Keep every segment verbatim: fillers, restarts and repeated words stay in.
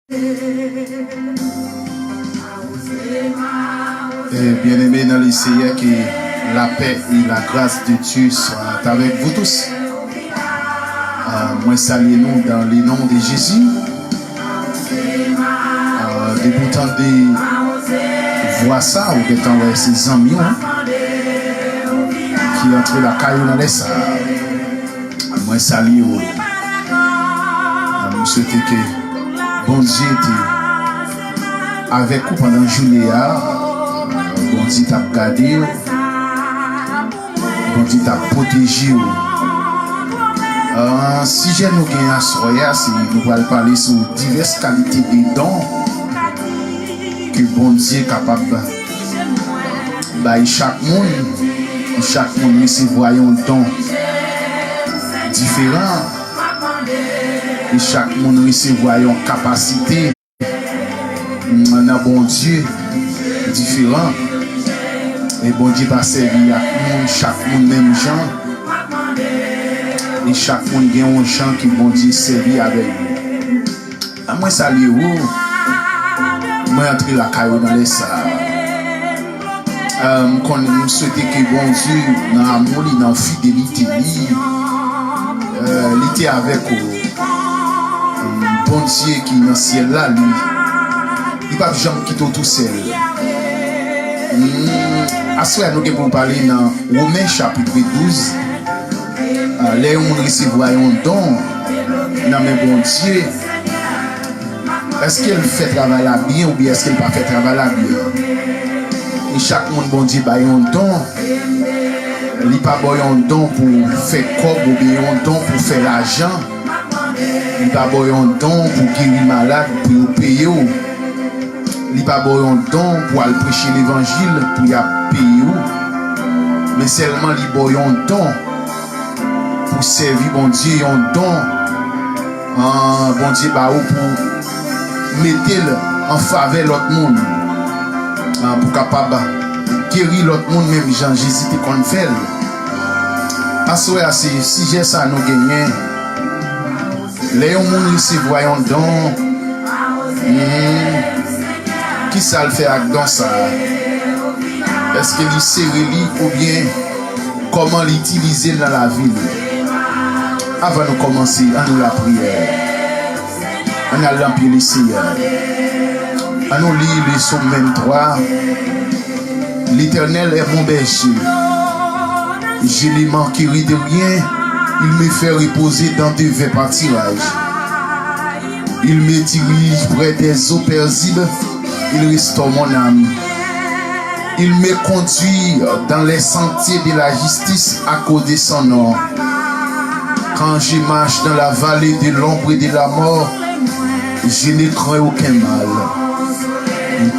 Eh, bien-aimés dans le Seigneur, que la paix et la grâce de Dieu soient avec vous tous. Euh, mwen salye nou dans le nom de Jésus. Euh, depi w tande vwa sa, ou gentan wè se zanmi w ki antre lakay ou nan lè sa. Mwen salye w. M swete ke Bondye te avèk ou pandan jounen an. Bondye t ap gade w. Bondye t ap pwoteje w. Ah, sijè nou gen aswè a, se nou pral pale sou divès kalite de don ke Bondye kapab bay chak moun. Chak moun resevwa yon don diferan. E chak moun resevwa yon kapasite nan Bondye diferan. E Bondye pa sèvi ak moun, chak moun menm jan. E chak moun gen yon jan ke Bondye sèvi avè yo. Mwen salye w. Mwen antre lakay ou nan lè sa a. Euh, m konnen, m swete ke Bondye, nan amou li, nan fidelite li, euh, li te avèk ou. Bondye ki nan syèl la, li, li p ap janm kite w tousèl. Hmm, aswè a, nou gen pou n pale nan Women chapit douz. Ah, lè yon moun resevwa yon don nan men Bondye, èske l fè travay la byen oubyen èske l pa fè travay la byen? E chak moun Bondye bay yon don, li pa ba w yon don pou fè kòb oubyen yon don pou fè lajan. Li pa ba w yon don pou geri malad, pou yo peye w. Li pa ba w yon don pou al preche levanjil, pou y ap peye w. Men sèlman li ba w yon don pou sèvi Bondye, yon don, ah, Bondye ba ou pou mete l an favè lòt moun, ah, pou kapab geri lòt moun menm jan Jezi te konn fè l. Aswè a, se sijè sa nou genyen. Lè yon moun resevwa yon don, hmm, kisa l fè ak don sa a? Èske li sere li oubyen kòman li itilize l nan lavi li? Avan nou kòmanse, ann nou lapriyè. Ann al nan pye Lesenyè. Ann nou li le Sòm venntwa. L'Éternel est mon berger. Je ne manquerai de rien. Il me fait reposer dans de verts pâturages. Il me dirige près des eaux paisibles. Il restaure mon âme. Il me conduit dans les sentiers de la justice à cause de son nom. Quand je marche dans la vallée de l'ombre de la mort, je ne crains aucun mal.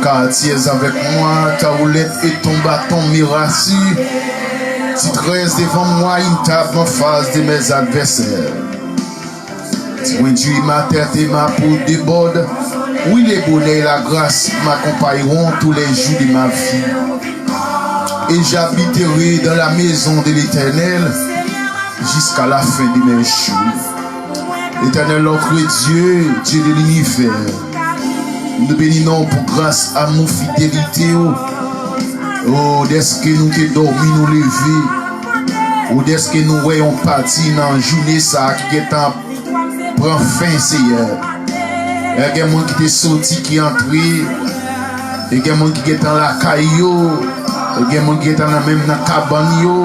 Car tu es avec moi, ta houlette et ton bâton me rassurent. Tu dresses devant moi une table en face de mes adversaires. Tu induis ma tête et ma coupe déborde. Oui, le bonheur et la grâce m'accompagneront tous les jours de ma vie. Et j'habiterai dans la maison de l'Éternel jusqu'à la fin de mes jours. Éternel notre Dieu, Dieu de l'univers, nou beni non w pou gras, amou, fidelite w. O, dèske nou te dòmi, nou leve. O, dèske nou wè yon pati nan jounen sa a ki gentan pran fen, Seyè. E gen moun ki te soti, ki antre. E gen moun ki gentan lakay yo. E gen moun ki gentan nan menm nan kabann yo.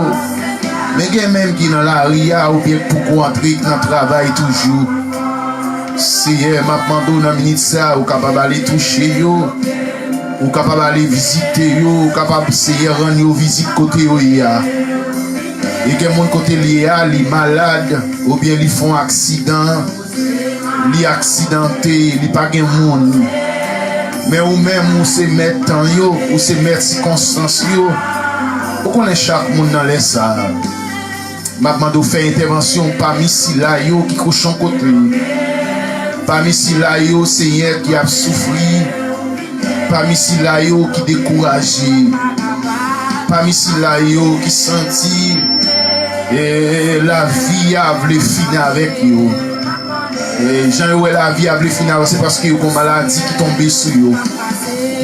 Men gen menm ki nan lari a oubyen k poko antre, ki nan travay toujou. Seyè, m ap mande w nan minit sa a, ou kapab ale touche yo. Ou kapab ale vizite yo. Ou kapab, Seyè, rann yo vizit kote yo ye a. E gen moun kote l ye a, li malad, oubyen li fè yon aksidan, li aksidante, li pa gen moun. Men ou menm, ou se mèt tan yo, ou se mèt sikonstans yo. Ou konnen chak moun nan lè sa a. M ap mande w fè entèvansyon pami sila yo ki kochon kote. Pami sila yo, Seyè, ki ap soufri. Pami sila yo ki dekouraje. Pami sila yo ki santi, e, lavi a vle fini avèk yo. E jan yo wè lavi a vle fin avanse paske yo gon maladi ki tonbe sou yo.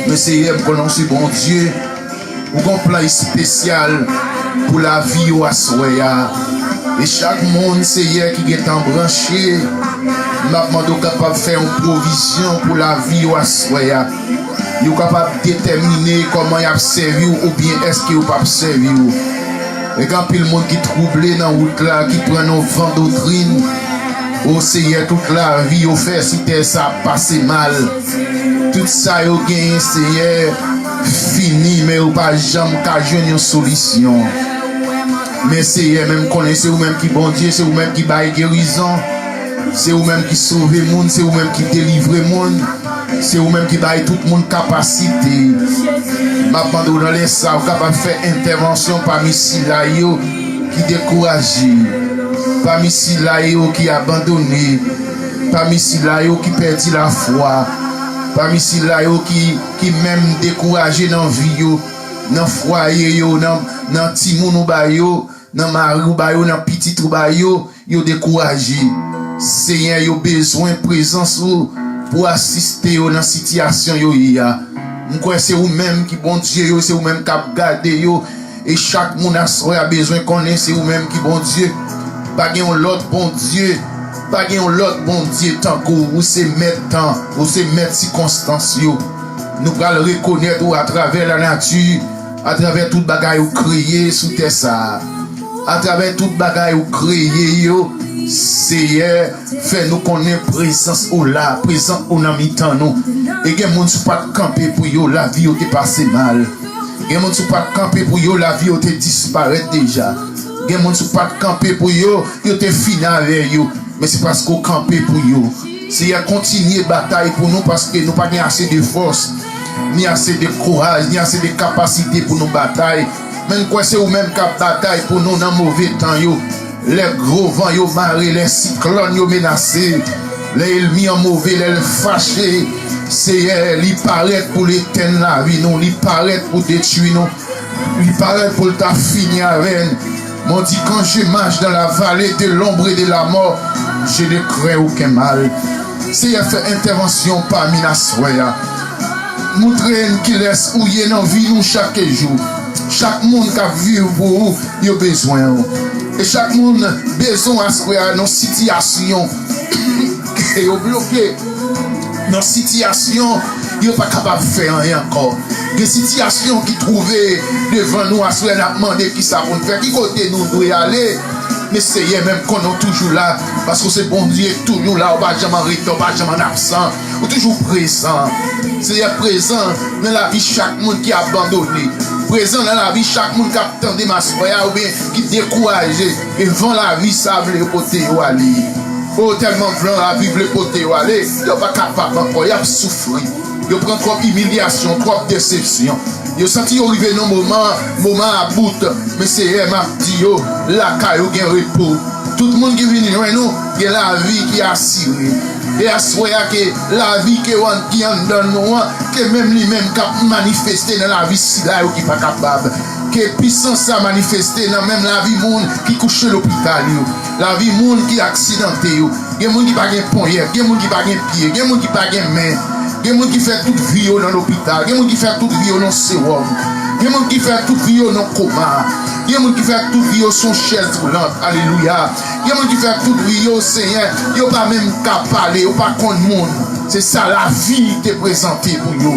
Men Seyè, m konnen w se Bondye. Ou gon plan espesyal pou lavi yo aswè a. E chak moun, Seyè, ki gentan branche, m ap mande w kapab fè yon pwovizyon pou lavi yo aswè a. Yo kapab detèmine kòman y ap sèvi w oubyen èske yo p ap sèvi w. E gen anpil moun ki twouble nan wout la, ki pran nan van doktrin. O Seyè, tout lavi yo fè sou tè sa ap pase mal. Tout sa yo genyen, Seyè, fini, men yo pa janm ka jwenn yon solisyon. Men Seyè, men m konnen se ou menm ki Bondye, se ou menm ki bay gerizon, se ou menm ki sove moun, se ou menm ki delivre moun, se ou menm ki bay tout moun kapasite. M ap mande w nan lè sa, ou kapab fè entèvansyon pami sila yo ki dekouraje, pami sila yo ki abandone, pami sila yo ki pèdi lafwa, pami sila yo ki, ki menm dekouraje nan vi yo, nan fwaye yo, nan, nan timoun ou ba yo, nan mari ou ba yo, nan pitit ou ba yo, yo dekouraje. Seyè, yo bezwen prezans ou pou asiste yo nan sitiyasyon yo ye a. M kwè se ou menm ki Bondye yo, se ou menm k ap gade yo. E chak moun aswè a bezwen konnen se ou menm ki Bondye. Pa gen yon lòt Bondye. Pa gen yon lòt Bondye tankou w. Ou se mèt tan, ou se mèt sikonstans yo. Nou pral rekonèt ou atravè lanati, atravè tout bagay ou kreye sou tè sa a. Atravè tout bagay ou kreye yo, Seyè, fè nou konnen prezans ou la, prezans ou nan mitan nou. E gen moun si w pa t kanpe pou yo, lavi yo te pase mal. Gen moun si w pa t kanpe pou yo, lavi yo te disparèt deja. Gen moun si w pa t kanpe pou yo, yo te fini avè yo. Men se paske w kanpe pou yo. Seyè, kontinye batay pou nou paske nou pa gen ase de fòs, ni ase de kouraj, ni ase de kapasite pou nou batay. Men n kwè se ou menm k ap batay pou nou nan move tan yo. Lè gwo van yo mare, lè siklòn yo menase, lè ènmi an move, lè l fache, Seyè, li parèt pou l etenn lavi nou, li parèt pou detwi nou, li parèt pou l ta fini avè n. Mon di, quand je marche dans la vallée de l'ombre et de la mort, je ne crains aucun mal. Seyè, fè entèvansyon pami n aswè a. Montre n kilès ou ye nan vi nou chak jou. Chak moun k ap viv pou ou, yo bezwen ou. E chak moun bezwen w aswè a nan sitiyasyon ke yo bloke, nan sitiyasyon yo pa kapab fè anyen ankò. Gen sitiyasyon ki twouve devan nou aswè a, n ap mande kisa pou n fè, ki kote nou dwe ale. Men Seyè, men m konnen w toujou la, paske w se Bondye k toujou la, ou pa janm an reta, ou pa janm an absan. Ou toujou prezan. Seyè, prezan nan lavi chak moun ki abandone. Prezan nan lavi chak moun k ap tande m aswè a oubyen ki dekouraje. E van lavi sa vle pote yo ale. O, tèlman van lavi vle pote yo ale, yo pa kapab ankò, y ap soufri. Yo pran twòp imilyasyon, twòp desepsyon. Yo santi yo rive nan moman, moman a bout. Men Seyè, m ap di yo, lakay ou gen repo. Tout moun ki vin jwenn ou, gen lavi ki asire. E aswè a ke lavi ke w an, ki anndan nou an, ke menm li menm k ap manifeste nan lavi sila yo ki pa kapab. Ke pisans sa manifeste nan menm lavi moun ki kouche lopital yo, lavi moun ki aksidante yo. Gen moun ki pa gen ponyèt, gen moun ki pa gen pye, gen moun ki pa gen men. Gen moun ki fè tout vi yo nan lopital, gen moun ki fè tout vi yo nan sewòm. Gen moun ki fè tout vi yo nan koma. Gen moun ki fè tout vi yo sou chèz woulant. Alelouya. Gen moun ki fè tout vi yo, Senyè, yo pa menm ka pale, yo pa konn moun. Se sa lavi te prezante pou yo.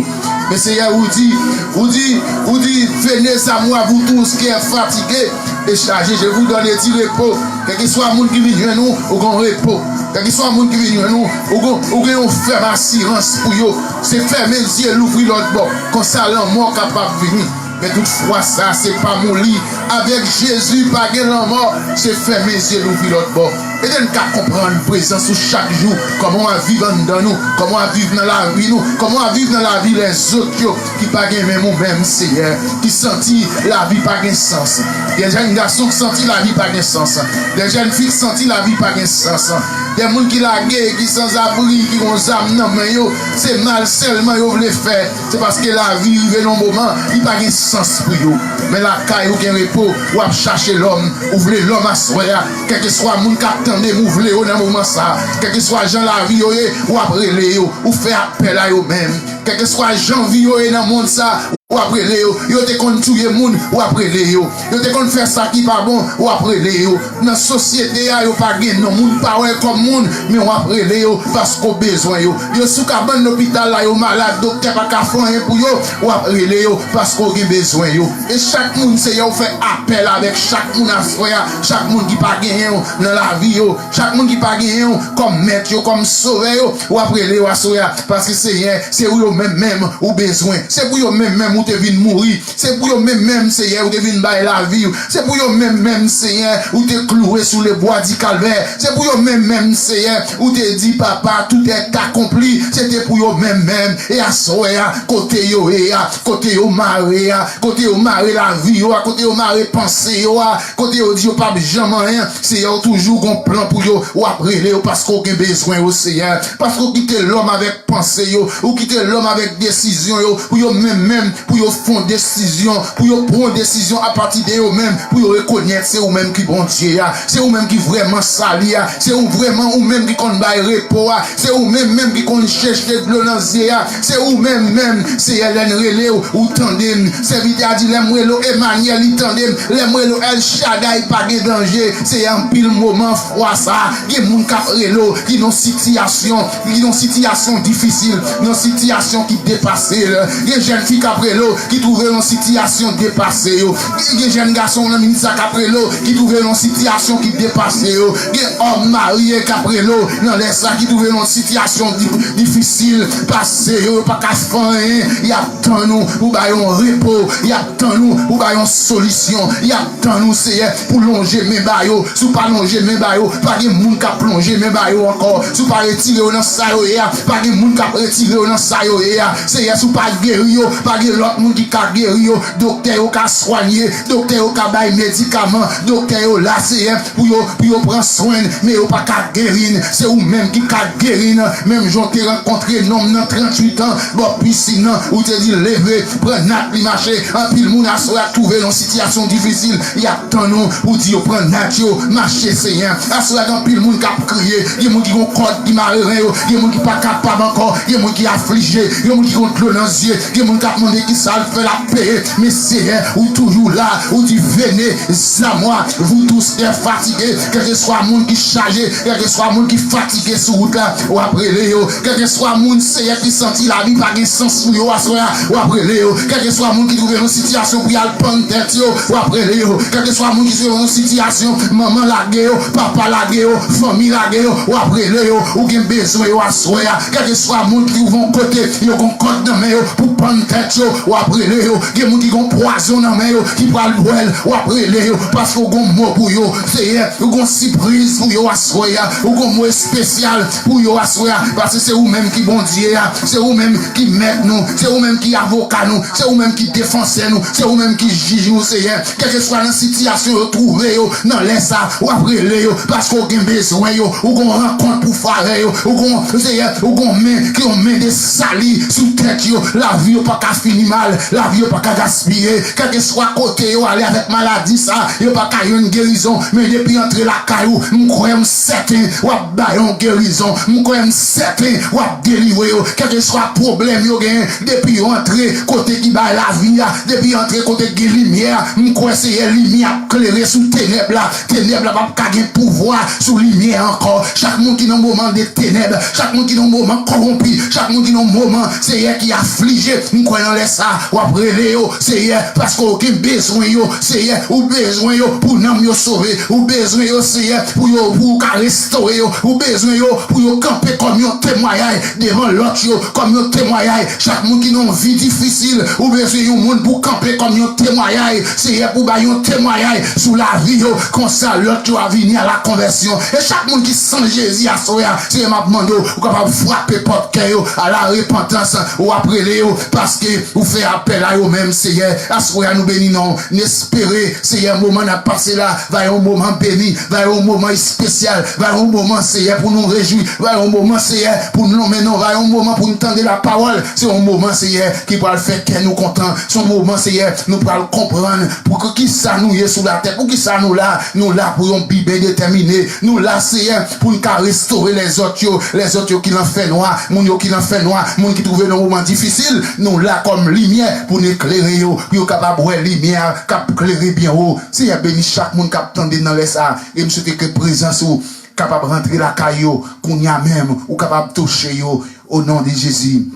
Men Senyè, ou di, ou di, ou di, venez à moi, vous tous qui êtes fatigués et chargés, je vous donne du repos. Kèlkeswa moun ki vin jwenn ou, ou gon repo. Kèlkeswa moun ki vin jwenn ou, ou gon, ou gen yon fèm asirans pou yo. Se fèmen zye, louvri lòt bò. Konsa lanmò kapab vini. Men tout fwa sa, se pa moli. Avèk Jezi, pa gen lanmò. Se fèmen zye, louvri lòt bò. Ede n ka konprann prezans ou chak jou. Kòman w ap viv anndan nou. Kòman w ap viv nan lavi nou. Kòman w ap viv nan lavi lèzòt yo. Ki pa gen menm ou menm, Senyè, ki santi lavi pa gen sans. Gen jèn gason ki santi lavi pa gen sans. Gen jèn fi ki santi lavi pa gen sans. Gen moun ki lage, ki sanzabri, ki gon zam nan men yo. Se mal sèlman yo vle fè. Se paske lavi rive nan moman, li pa gen sans pou yo. Men lakay ou gen repo, w ap chache lòm, ou vle lòm aswè a. Kèlkeswa moun k ap tande m, ou vle yo nan moman sa a. Kèlkeswa jan lavi yo ye, w ap rele yo, ou fè apèl a yo menm. Kèlkeswa jan vi yo ye nan mond sa a, w ap rele yo. Yo te konn touye moun, w ap rele yo. Yo te konn fè sa ki pa bon, w ap rele yo. Nan sosyete a, yo pa gen non, moun pa wè kòm moun, men w ap rele yo paske w bezwen yo. Yo sou kabann lopital la, yo malad, doktè pa ka fè anyen pou yo, w ap rele yo paske w gen bezwen yo. E chak moun, Seyè, w fè apèl avèk chak moun aswè a, chak moun ki pa genyen w nan lavi yo, chak moun ki pa genyen w kòm mèt yo, kòm sovè yo, w ap rele yo aswè a, paske, Seyè, se ou yo menm menm ou bezwen. Se pou yo menm menm ou te vin mouri. Se pou yo menm menm, Seyè, ou te vin bay lavi w. Se pou yo menm menm, Seyè, ou te klouwe sou lebwa di Kalvè. Se pou yo menm menm, Seyè, ou te di, Papa, tout est accompli. Se te pou yo menm menm. E aswè a, kote yo ye a, kote yo mare a, kote yo mare lavi yo a, kote yo mare panse yo a, kote yo di yo p ap janm anyen, Seyè, ou toujou gon plan pou yo. W ap rele yo paske w gen bezwen yo, Seyè. Paske w kite lòm avèk panse yo, ou kite lòm avèk desizyon yo, pou yo menm menm, pou yo fè yon desizyon, pou yo pran yon desizyon apati de yo menm, pou yo rekonèt se ou menm ki Bondye a, se ou menm ki vrèman sali a, se ou vrèman ou menm ki konn bay repo a, se ou menm menm ki konn chèche dlo nan zye a, se ou menm menm, Seyè, lè n rele w, ou tande n. Sèvitè a di, lè m rele w Emanyèl, li tande m, lè m rele w El Shaddai, pa gen danje, Seyè, anpil moman, fwa sa a, gen moun k ap rele w, ki nan sitiyasyon, ki nan sitiyasyon difisil, nan sitiyasyon ki depase l. Gen jèn fi k ap rele w, ki twouve nan sitiyasyon depase yo. Gen, gen jèn gason nan minit sa k ap rele w, ki twouve nan sitiyasyon ki depase yo. Gen òm marye k ap rele w nan lè sa, ki twouve nan sitiyasyon di-, difisil pase yo, yo pa ka fè anyen. Y ap tann ou pou ba yo yon repo, y ap tann ou pou ba yo yon solisyon, y ap tann ou, Seyè, pou lonje men ba yo. Si w pa lonje men ba yo, pa gen moun k ap lonje men ba yo ankò. Si w pa retire yo nan sa yo ye a, pa gen moun k ap retire yo nan sa yo ye a. Seyè, si w pa geri yo, pa gen lòt moun ki ka geri yo. Doktè yo ka swanye, doktè yo ka bay medikaman, doktè yo la, Seyè, pou yo, pou yo pran swen n, men yo pa ka geri n. Se ou menm ki ka geri n. Menm jan w te rankontre nonm nan tranntuit an bò pisin nan, ou te di, leve, pran nat li mache. Anpil moun aswè a twouve nan sitiyasyon difisil, y ap tann ou pou di yo pran nat yo, mache, Seyè. Aswè a gen anpil moun k ap kriye, gen moun ki gon kòd ki mare ren yo, gen moun ki pa kapab ankò, gen moun ki aflije, gen moun ki gon dlo nan zye, gen moun k ap mande kisa l fè l ap peye. Men Seyè, ou toujou la, ou di, venez à moi, vous tous les fatigués, kèlkeswa moun ki chaje, kèlkeswa moun ki fatige sou wout la, w ap rele yo. Kèlkeswa moun, Seyè, ki santi lavi pa gen sans pou yo aswè a, w ap rele yo. Kèlkeswa moun ki twouve nan sitiyasyon pou y al pann tèt yo, w ap rele yo. Kèlkeswa moun ki twouve nan sitiyasyon, manman lage yo, papa lage yo, fanmi lage yo, w ap rele yo. Ou gen bezwen yo aswè a. Kèlkeswa moun ki twouve yon kote, yo gon kòd nan men yo pou pann tèt yo, w ap rele yo. Gen moun ki gon pwazon nan men yo, ki pral bwè l, w ap rele yo. Paske w gon mo pou yo, Seyè. Ou gon sipriz pou yo aswè a. Ou gon mo espesyal pou yo aswè a. Paske se ou menm ki Bondye a. Se ou menm ki mèt nou. Se ou menm ki avoka nou. Se ou menm ki defansè nou. Se ou menm ki jij nou, Seyè. Kèlkeswa nan sitiyasyon yo twouve yo, nan lè sa, w ap rele yo. Paske w gen bezwen yo. Ou gon rankont pou fè avè yo. Ou gon, Seyè, ou gon men ki yon men de sali sou tèt yo. Lavi yo pa ka fini mal. Lavi yo pa ka gaspiye. Kèlkeswa kote yo ale avèk maladi sa, yo pa ka jwenn gerizon. Men depi antre lakay ou, m kwè, m sèten, w ap ba yo yon gerizon. M kwè, m sèten, w ap delivre yo. Kèlkeswa pwoblèm yo genyen, depi yo antre kote ki bay lavi a, depi yo antre kote ki gen limyè a, m kwè, Seyè, limyè ap klere sou tenèb la. Tenèb la p ap ka gen pouvwa sou limyè ankò. Chak moun ki nan moman de tenèb, chak moun ki nan moman kòwonpi, chak moun ki nan moman, Seyè, ki aflije, m kwè nan lè sa, w ap rele yo, Seyè, paske w gen bezwen yo, Seyè, ou bezwen yo pou nanm yo sove, ou bezwen yo, Seyè, pou yo, pou w ka restore yo, ou bezwen yo pou yo kanpe kòm yon temwayaj devan lòt yo, kòm yon temwayaj. Chak moun ki nan yon vi difisil, ou bezwen yon moun pou kanpe kòm yon temwayaj, Seyè, pou bay yon temwayaj sou lavi yo, konsa lòt yo a vini a la konvèsyon. E chak moun ki san Jezi aswè a, Seyè, m ap mande w, ou kapab frape pòt kè yo a la repantans, w ap rele yo, paske ou fè apèl a yo menm, Seyè. Aswè a, nou beni non w. N espere, Seyè, moman n ap pase la va yon moman beni, va yon moman espesyal, va yon moman, Seyè, pou nou rejwi, va yon moman, Seyè, pou n lonmen non w, va yon moman pou n tande lapawòl. Se yon moman, Seyè, ki pral fè kè nou kontan. Se yon moman, Seyè, nou pral konprann pou ki, kisa nou ye sou latè, pou kisa nou la. Nou la pou yon bi byen detèmine. Nou la, Seyè, pou n ka restore lèzòt yo, lèzòt yo ki nan fènwa, moun yo ki nan fènwa, moun ki twouve nan moman difisil. Nou la kòm limyè pou n eklere yo, pou yo kapab wè limyè a k ap klere byen wo. Seyè, beni chak moun k ap tande m nan lè sa a, e m swete ke prezans ou kapab rantre lakay yo kounye a menm, ou kapab touche yo, o non de Jezi.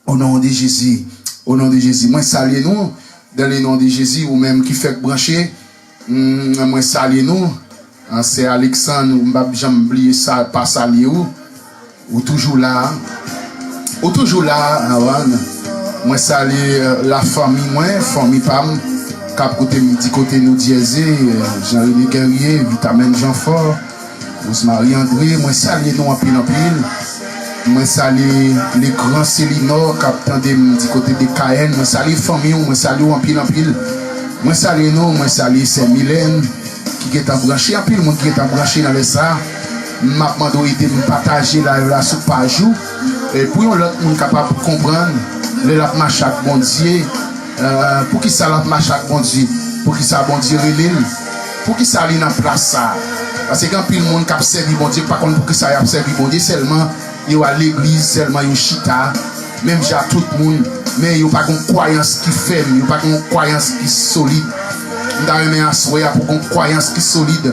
O non de Jezi. O non de Jezi. Mwen salye nou, dans le nom de Jésus, ou menm ki fèk branche. Mm, mwen salye nou. An, sè Alexandre, m p ap janm bliye sa, pa salye ou. Ou toujou la. Ou toujou la, Awan. Mwen salye, euh, lafanmi mwen, fanmi pa m, k ap koute m di kote New Jersey, euh, Jean René Guerrier, Vitamèn Jean Fort, Rosemary André, mwen salye nou anpil, anpil. Mwen salye le gran Selinò k ap tande m di kote de Kayèn. Mwen salye fanmi w, mwen salye w anpil, anpil. Mwen salye nou, mwen salye sè Milèn ki gentan branche, anpil moun ki gentan branche nan lè sa a. M ap mande w ede m pataje live la sou paj ou. E pou yon lòt moun kapab konprann, lè l ap mache ak Bondye, euh, poukisa l ap mache ak Bondye? Poukisa Bondye rele l? Poukisa li nan plas sa a? Paske gen anpil moun k ap sèvi Bondye, k pa konn poukisa y ap sèvi Bondye, sèlman yo al legliz, sèlman yo chita, menm jan ak tout moun, men yo pa gen yon kwayans ki fèm, yo pa gen yon kwayans ki solid. M ta renmen aswè a pou gen yon kwayans ki solid.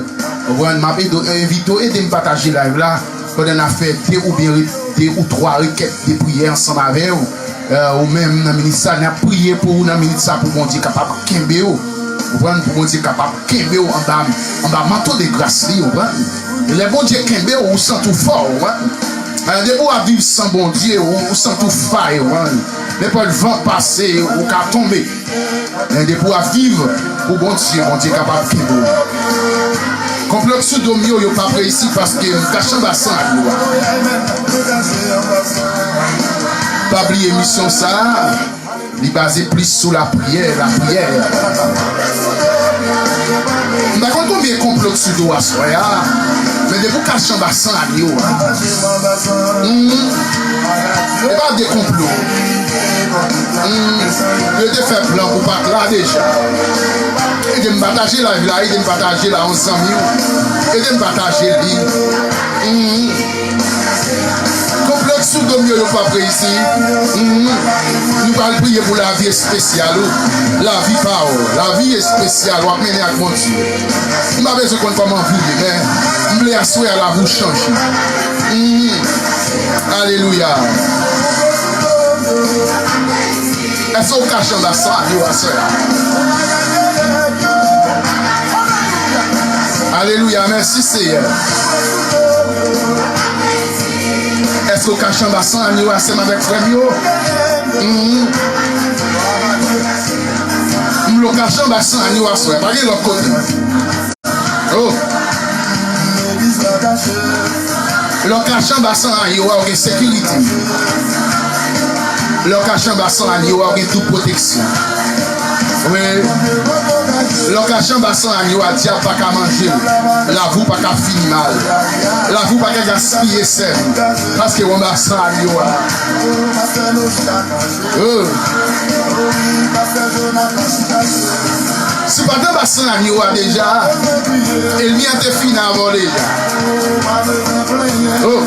Ou konprann? M ap ede w, envite w, ede m pataje live la pandan n ap fè de oubyen re-, de ou twa rekèt de priyè ansanm avè w. Euh, ou menm nan minit sa, n ap priye pou ou nan minit sa pou Bondye kapab kenbe w. Ou konprann? Pou Bondye kapab kenbe w anba, anba manto de gras li, ou konprann? Lè Bondye kenbe w, ou santi w fò, ou konprann? Euh, depi w ap viv san Bondye, ou, ou santi w fay, ou konprann? Nenpòt van pase, ou ka tonbe. Men depi w ap viv pou Bondye, Bondye kapab kenbe w. Konplo k sou do m yo, yo p ap reyisi paske m kache anba san ak yo a. Pa bliye misyon sa a, li baze plis sou lapriyè, lapriyè. M pa konn konbyen konplo k sou do w aswè a, men depi w kache anba san ak yo a, hmm, e pa de konplo. Hmm, yo te fè plan pou w pa t la deja. Ede m pataje live la, ede m pataje la, yon zanmi w. Ede m pataje li. Hmm. Konplo k sou do m yo, yo p ap reyisi. Hmm. Nou pral priye pou lavi espesyal ou. Lavi pa w. Lavi espesyal w ap mennen ak Bondye. M pa bezwen konn kòman w viv li, men m vle aswè a lavi w chanje. Hmm. Alelouya. Èske w kache anba san ak yo aswè a? Alelouya, mèsi Seyè. Èske w kache anba san ak yo ansanm avèk frè m yo? Hmm. M vle w kache anba san ak yo aswè a. Pa gen lòt kote. Oh. Lè w kache anba san ak yo a, ou gen sekirite. Lè w kache anba san ak yo a, ou gen doub pwoteksyon. Wi. Lè w kache anba san ak yo a, dyab pa ka manje w. Lavi w pa ka fini mal. Lavi w pa ka gaspiye, sè m. Paske w anba san ak yo a. Oh. Si w pa t anba san ak yo a deja, ènmi an te fini avè w deja. Oh.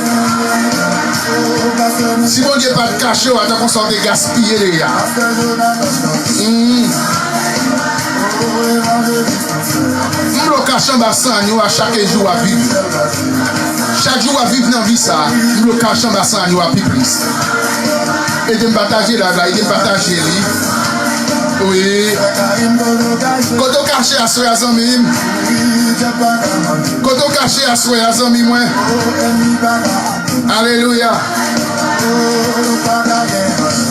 Si Bondye pa t kache w, atan konsa w te gaspiye deja. Hmm. M vle w kache anba san ak yo a chak jou w ap viv. Chak jou w ap viv nan vi sa a, m vle w kache anba san ak yo a pi plis. Ede m pataje live la, ede m pataje li. Wi. Kote w kache aswè a, zanmi m? Kote w kache aswè a, zanmi mwen? Alelouya.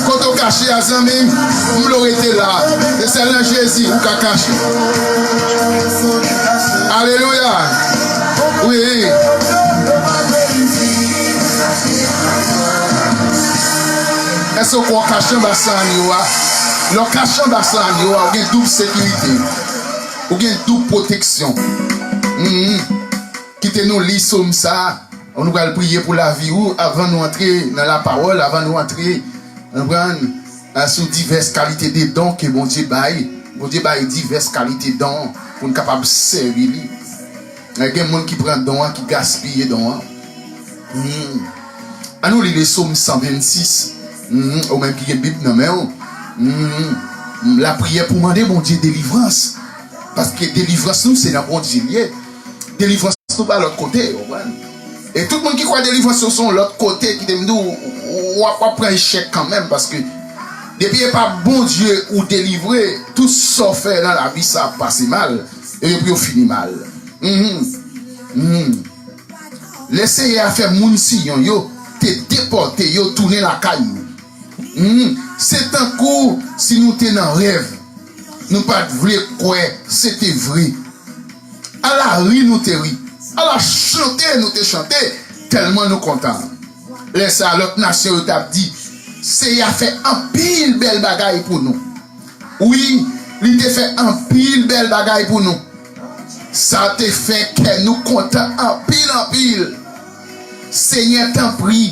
Kote w kache a, zanmi m? M vle w rete la. Se sèl nan Jezi ou ka kache. Alelouya. Wi. Èske w kwè w kache anba san ak yo a? Lè w kache anba san aglo a, ou gen doub sekirite. Ou gen doub pwoteksyon. Mhm. Kite nou li sòm sa a. Nou pral priye pou lavi ou avan nou antre nan lapawòl, avan nou antre, konprann, sou divès kalite de don ke Bondye bay. Bondye bay divès kalite don pou n kapab sèvi li. Gen moun ki pran don an, ki gaspiye don an. Hmm. Ann nou li le Sòm san vennsis. Hmm. Ou menm ki gen Bib nan men w. Hmm. Lapriyè pou mande Bondye delivrans. Paske delivrans nou, se nan Bondye l ye. Delivrans nou pa lòt kote, w konprann? E tout moun ki kwè delivrans yo se yon lòt kote, kite m di w, w ap, w ap pran echèk kanmenm, paske depi e pa Bondye ou delivre, tout sa w fè nan lavi sa ap pase mal, e epi yo fini mal. Mhm. Mhm. Lè Seyè a fè moun Siyon yo te depòte, yo tounen lakay yo. Hmm, se tankou si nou te nan rèv. Nou pa t vle kwè se te vre. Ala ri nou te ri. Ala chante nou te chante, tèlman nou kontan. Lè sa a, lòt nasyon yo t ap di, Seyè a fè anpil bèl bagay pou nou. Wi, li te fè anpil bèl bagay pou nou. Sa te fè kè nou kontan anpil, anpil. Senyè, tanpri,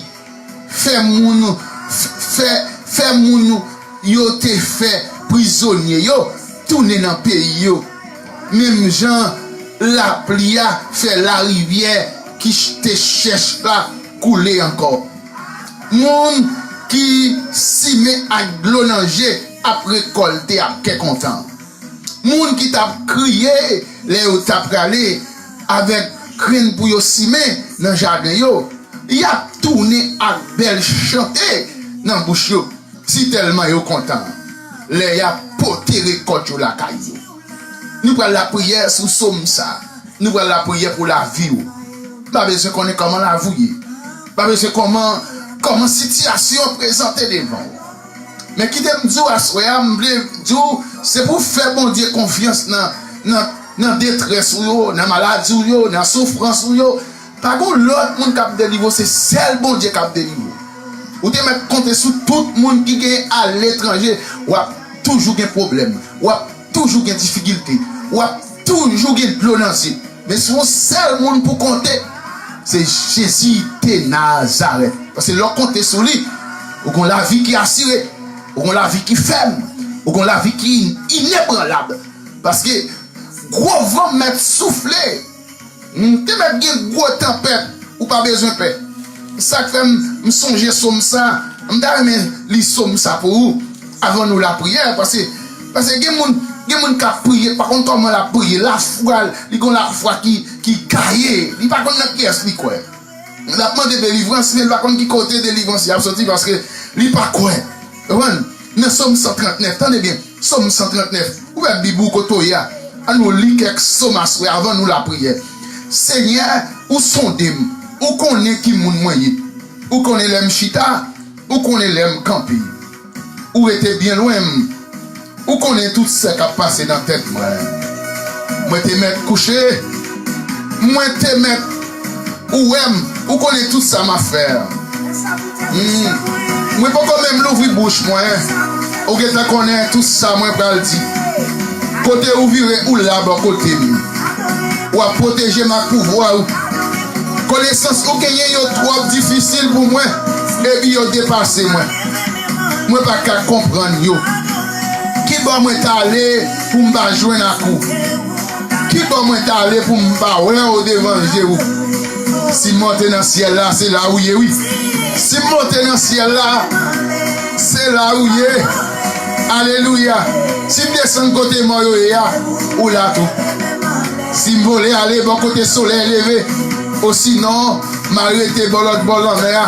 fè moun, fè, fè moun yo te fè prizonye yo tounen nan peyi yo. Menm jan lapli a fè larivyè ki ch-, te chèch la koule ankò. Moun ki simen ak dlo nan je ap rekòlte ak kè kontan. Moun ki t ap kriye lè yo t ap prale avèk grenn pou yo simen nan jaden yo, y ap tounen ak bèl chante nan bouch yo, sitèlman yo kontan lè y ap pote rekòt yo lakay yo. Nou pral lapriyè sou sòm sa. Nou pral lapriyè pou lavi w. M pa bezwen konnen kòman lavi w ye. M pa bezwen kòman, kòman sitiyasyon an prezante devan w. Men kite m di w aswè a, m vle di w, se pou w fè Bondye konfyans nan, nan, nan detrès ou yo, nan maladi w yo, nan soufrans ou yo. Pa gon lòt moun k ap delivre w, se sèl Bondye k ap delivre w. Ou te mèt konte sou tout moun ki gen aletranje, w ap toujou gen pwoblèm, w ap toujou gen difikilte, w ap toujou gen dlo nan zye. Men se yon sèl moun pou konte, se Jezi de Nazarèt. Paske lè w konte sou li, ou gon lavi ki asire, ou gon lavi ki fèm, ou gon lavi ki inebranlab. Paske gwo van mèt soufle, hmm, te mèt gen gwo tanpèt, ou pa bezwen pè. Sa k fè m, m sonje sòm sa, m ta renmen li sòm sa pou ou, avan nou lapriyè, paske, paske gen moun, gen moun k ap priye, pa konn kòman l ap priye, lafwa, li gon lafwa ki, ki gaye, li pa konn nan kiyès li kwè. L ap mande delivrans, men l pa konn ki kote delivrans li ap soti, paske li pa kwè. Konprann? Nan Sòm san trannèf, tande byen, Sòm san trannèf, ouvè Bib ou kote w ye a. Ann nou li kèk sòm aswè avan nou lapriyè. Senyè, ou sonde m, ou konnen ki moun mwen ye. Ou konnen lè m chita, ou konnen lè m kanpe. Ou rete byen lwen m, ou konnen tout sa k ap pase nan tèt mwen. Mwen te mèt kouche, mwen te mèt Ou wè m, ou konnen tout sa m ap fè. Hmm. Mwen poko menm louvri bouch mwen. Ou gentan konnen tout sa mwen pral di. Kote ou vire, ou la bò kote m. W ap pwoteje m ak pouvwa ou. Konesans ou genyen yo twòp difisil pou mwen, epi yo depase mwen. Mwen pa ka konprann yo. Ki bò mwen t ale pou m pa jwenn ak ou? Ki bò mwen t ale pou m pa wè w devan je w? Si m monte nan syèl la, se la ou ye, wi. Si m monte nan syèl la, se la ou ye. Alelouya. Si m desann kote mò yo ye a, ou la tou. Si m vole ale bò kote solèy leve, osinon, m a rete bò lòt bò lanmè a,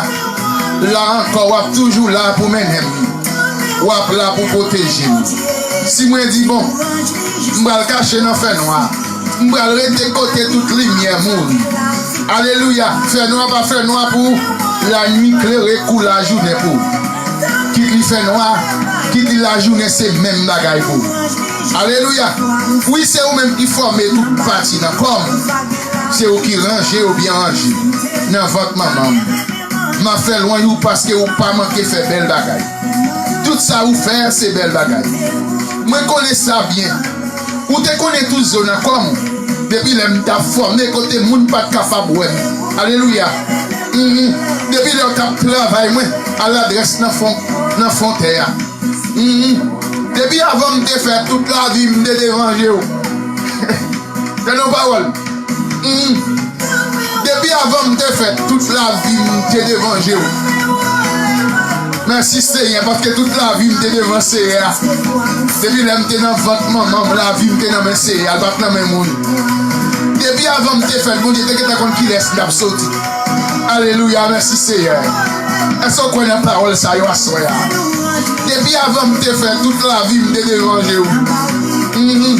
la ankò, w ap toujou la pou mennen m. W ap la pou pwoteje m. Si mwen di, bon, m pral kache nan fènwa, m pral rete kote tout limyè mouri. Alelouya! Fènwa pa fènwa pou ou, lannuit klere kou lajounen pou ou. Kit li fènwa, kit li lajounen, se menm bagay pou ou. Alelouya! Wi, se ou menm ki fòme tout pati nan kò m. Se ou ki ranje yo byen ranje nan vant manman m. M ap fè lwanj ou paske ou pa manke fè bèl bagay. Tout sa ou fè, se bèl bagay. Mwen konnen sa byen. Ou te konnen tout zo nan kò m. Depi lè m t ap fòme kote moun pa t kapab wè m. Alelouya. Mhm. Depi lè w t ap travay mwen aladrès nan fon, nan fon tè a. Mhm. Depi avan m te fèt, tout lavi m te devan je w. Tande yon pawòl. Mhm. Depi avan m te fèt, tout lavi m te devan je w. Mèsi Senyè, paske tout lavi m te devan Seyè a. Depi lè m te nan vant manman m, lavi m te nan men Seyè a, l pa t nan men moun. Depi avan m te fèt, Bondye te gentan konn kilès m t ap soti. Alelouya, mèsi Seyè. Èske w kwè nan pawòl sa yo aswè a? Depi avan m te fèt, tout lavi m te devan je w. Mhm.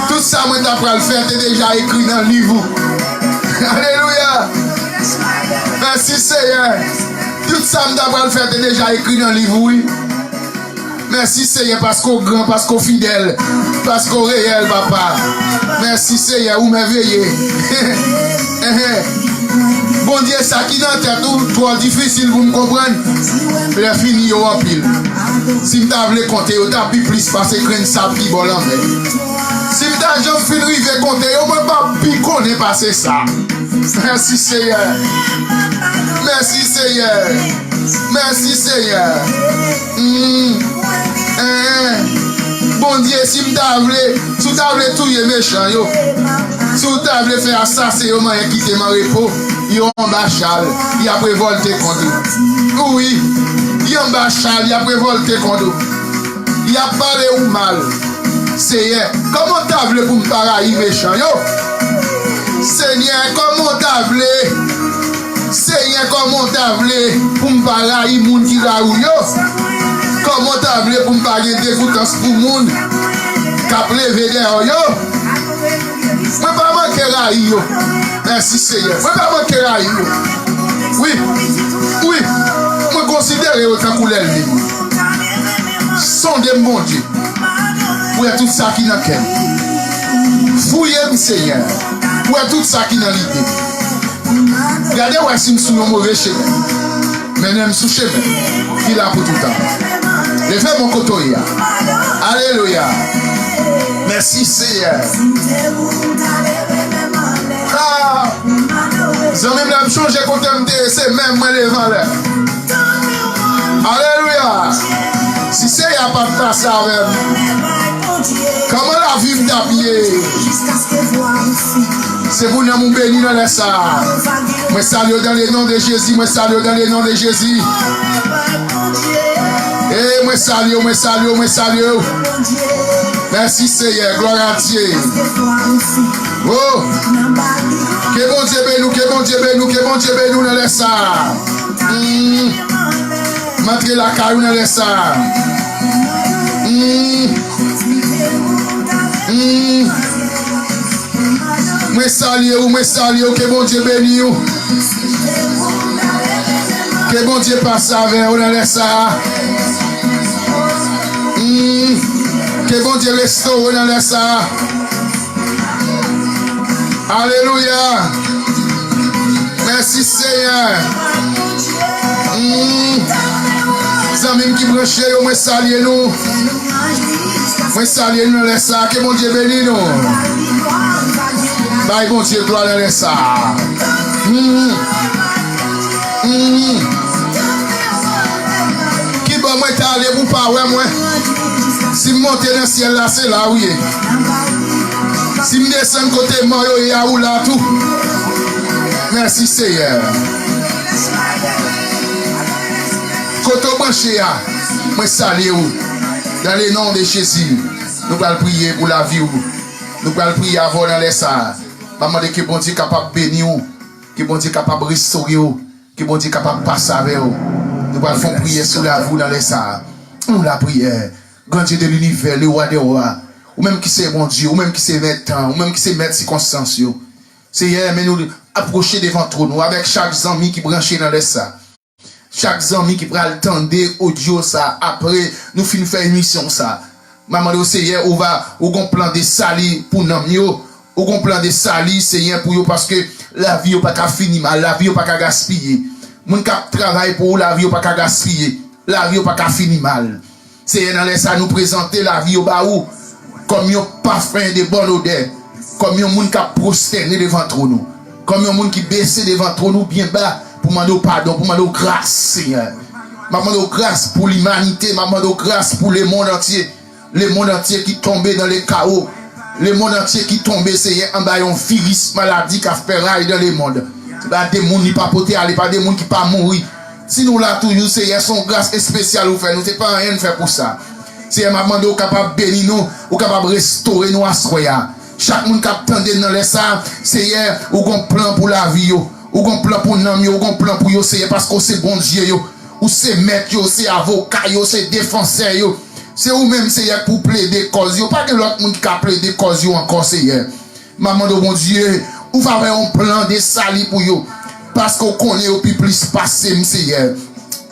Tout sa mwen ta pral fè te deja ekri nan liv ou. Alelouya! Mèsi Seyè. Tout sa m ta pral fè te deja ekri nan liv ou, wi. Mèsi Seyè paske w gran, paske w fidèl, paske w reyèl, papa. Mèsi Seyè, ou mèveye. Bondye, sa ki nan tèt ou twò difisil pou m konprann. Lè fini yo anpil. Si m ta vle konte yo, t ap pi plis pase grenn sab ki bò lanmè. Si m ta janm fin rive konte yo, mwen p ap pi konnen pase sa. Mèsi Seyè. Mèsi Seyè. Mèsi Seyè. Mm. Eh. Bondye, si m ta vle, si w ta vle touye mechan yo, si w ta vle fè asasen yo manyen kite m an repo, yo anba chal, y ap revòlte kont ou. Wi, y anba chal, y ap revòlte kont ou. Y ap pale ou mal. Seyè, kòman w ta vle pou m pa rayi mechan yo? Senyè, kòman w ta vle? Senyè, kòman w ta vle pou m pa rayi moun ki rayi w yo? Kòman w ta vle pou m pa gen degoutans pou moun k ap leve dèyè w yo? Mwen pa manke rayi yo. Mèsi, Seyè. Mwen pa manke rayi yo. Wi. Wi. Mwen konsidere yo tankou lènmi m. Sonde m, Bondye. Ou wè tout sa ki nan kè m. Fouye m, Seyè. Ou wè tout sa ki nan lide m. Gade wè si m sou yon move chemen. Mennen m sou chemen ki la pou toutan. Leve m kote w ye a. Alelouya. Mèsi, Seyè. Ah! Zanmi m, lè m chonje kote m te ye, se men mwen leve anlè. Alelouya. Si Seyè a pa t pase avè m, kòman lavi m t ap ye? Se pou nanm ou beni nan lè sa a. Mwen salye w dans le nom de Jésus, mwen salye w dans le nom de Jésus. E mwen salye w, mwen salye w, mwen salye w. Mèsi Seyè, glwa a Dye. Oh! Ke Bondye beni w, ke Bondye beni w, ke Bondye beni w nan lè sa a. Mm. M antre lakay ou nan lè sa a. Mm. Mm. Mwen salye ou, mwen salye ou, ke Bondye beni ou. Ke Bondye pase avè ou nan lè sa a. Mm. Ke Bondye restore ou nan lè sa a. Alelouya. Mèsi, Seyè. Mm. Zanmi m ki branche yo, mwen salye nou. Mwen salye nou nan lè sa a. Ke Bondye beni nou. Bay Bondye glwa nan lè sa a. Mm. Mm. Kibò mwen ta ale pou w pa wè mwen? Si m monte nan syèl la, se la ou ye. Si m desann kote mò yo ye a, ou la tou. Mèsi, Seyè. Kote w branche a, mwen salye w. Dans le nom de Jésus, nou pral priye pou lavi w. Nou pral priye avè w nan lè sa a. M ap mande ke Bondye kapab beni w, ke Bondye kapab restore w, ke Bondye kapab pase avè w. Nou pral fè yon priyè sou lavi w nan lè sa a. Yon lapriyè. Grand Dieu de l'univers, le roi des rois, ou menm ki se Bondye, ou menm ki se mèt tan, ou menm ki se mèt sikonstans yo. Seyè, men nou apwoche devan twòn ou avèk chak zanmi ki branche nan lè sa. Chak zanmi ki pral tande odyo sa apre nou fin fè emisyon sa. M a mande w, Seyè, ou va, ou gon plan de sali pou nanm yo. Ou gon plan de sali, Seyè, pou yo, paske lavi yo pa ka fini mal, lavi yo pa ka gaspiye. Moun k ap travay pou ou, lavi yo pa ka gaspiye. Lavi yo pa ka fini mal. Seyè, nan lè sa, nou prezante lavi yo ba ou kòm yon pafen de bòn odè, kòm yon moun k ap pwostène devan twòn ou, kòm yon moun ki bese devan twòn ou byen ba pou mande w padon, pou mande w gras, Seyè. M ap mande w gras pou limanite, m ap mande w gras pou lemonn antye. Lemonn antye ki tonbe nan lekawo. Lemonn antye ki tonbe, Seyè, anba yon viris maladi k ap fè ray nan lemonn. Se pa de moun li pa pote ale, pa de moun ki pa mouri. Si nou la toujou, Seyè, se yon gras espesyal ou fè nou, se pa anyen n fè pou sa. Seyè, m ap mande w kapab beni nou, ou kapab restore nou aswè a. Chak moun k ap tande n nan lè sa a, Seyè, ou gon plan pou lavi yo. Ou gon plan pou nanm yo, ou gon plan pou yo, Seyè, paske w se Bondye yo. Ou se mèt yo, se avoka yo, se defansè yo. Se ou menm, Seyè, k pou plede kòz yo. Pa gen lòt moun ki ka plede kòz yo ankò, Seyè. M ap mande w, Bondye, ou va fè yon plan de sali pou yo, paske w konnen yo pi plis pase m, Seyè.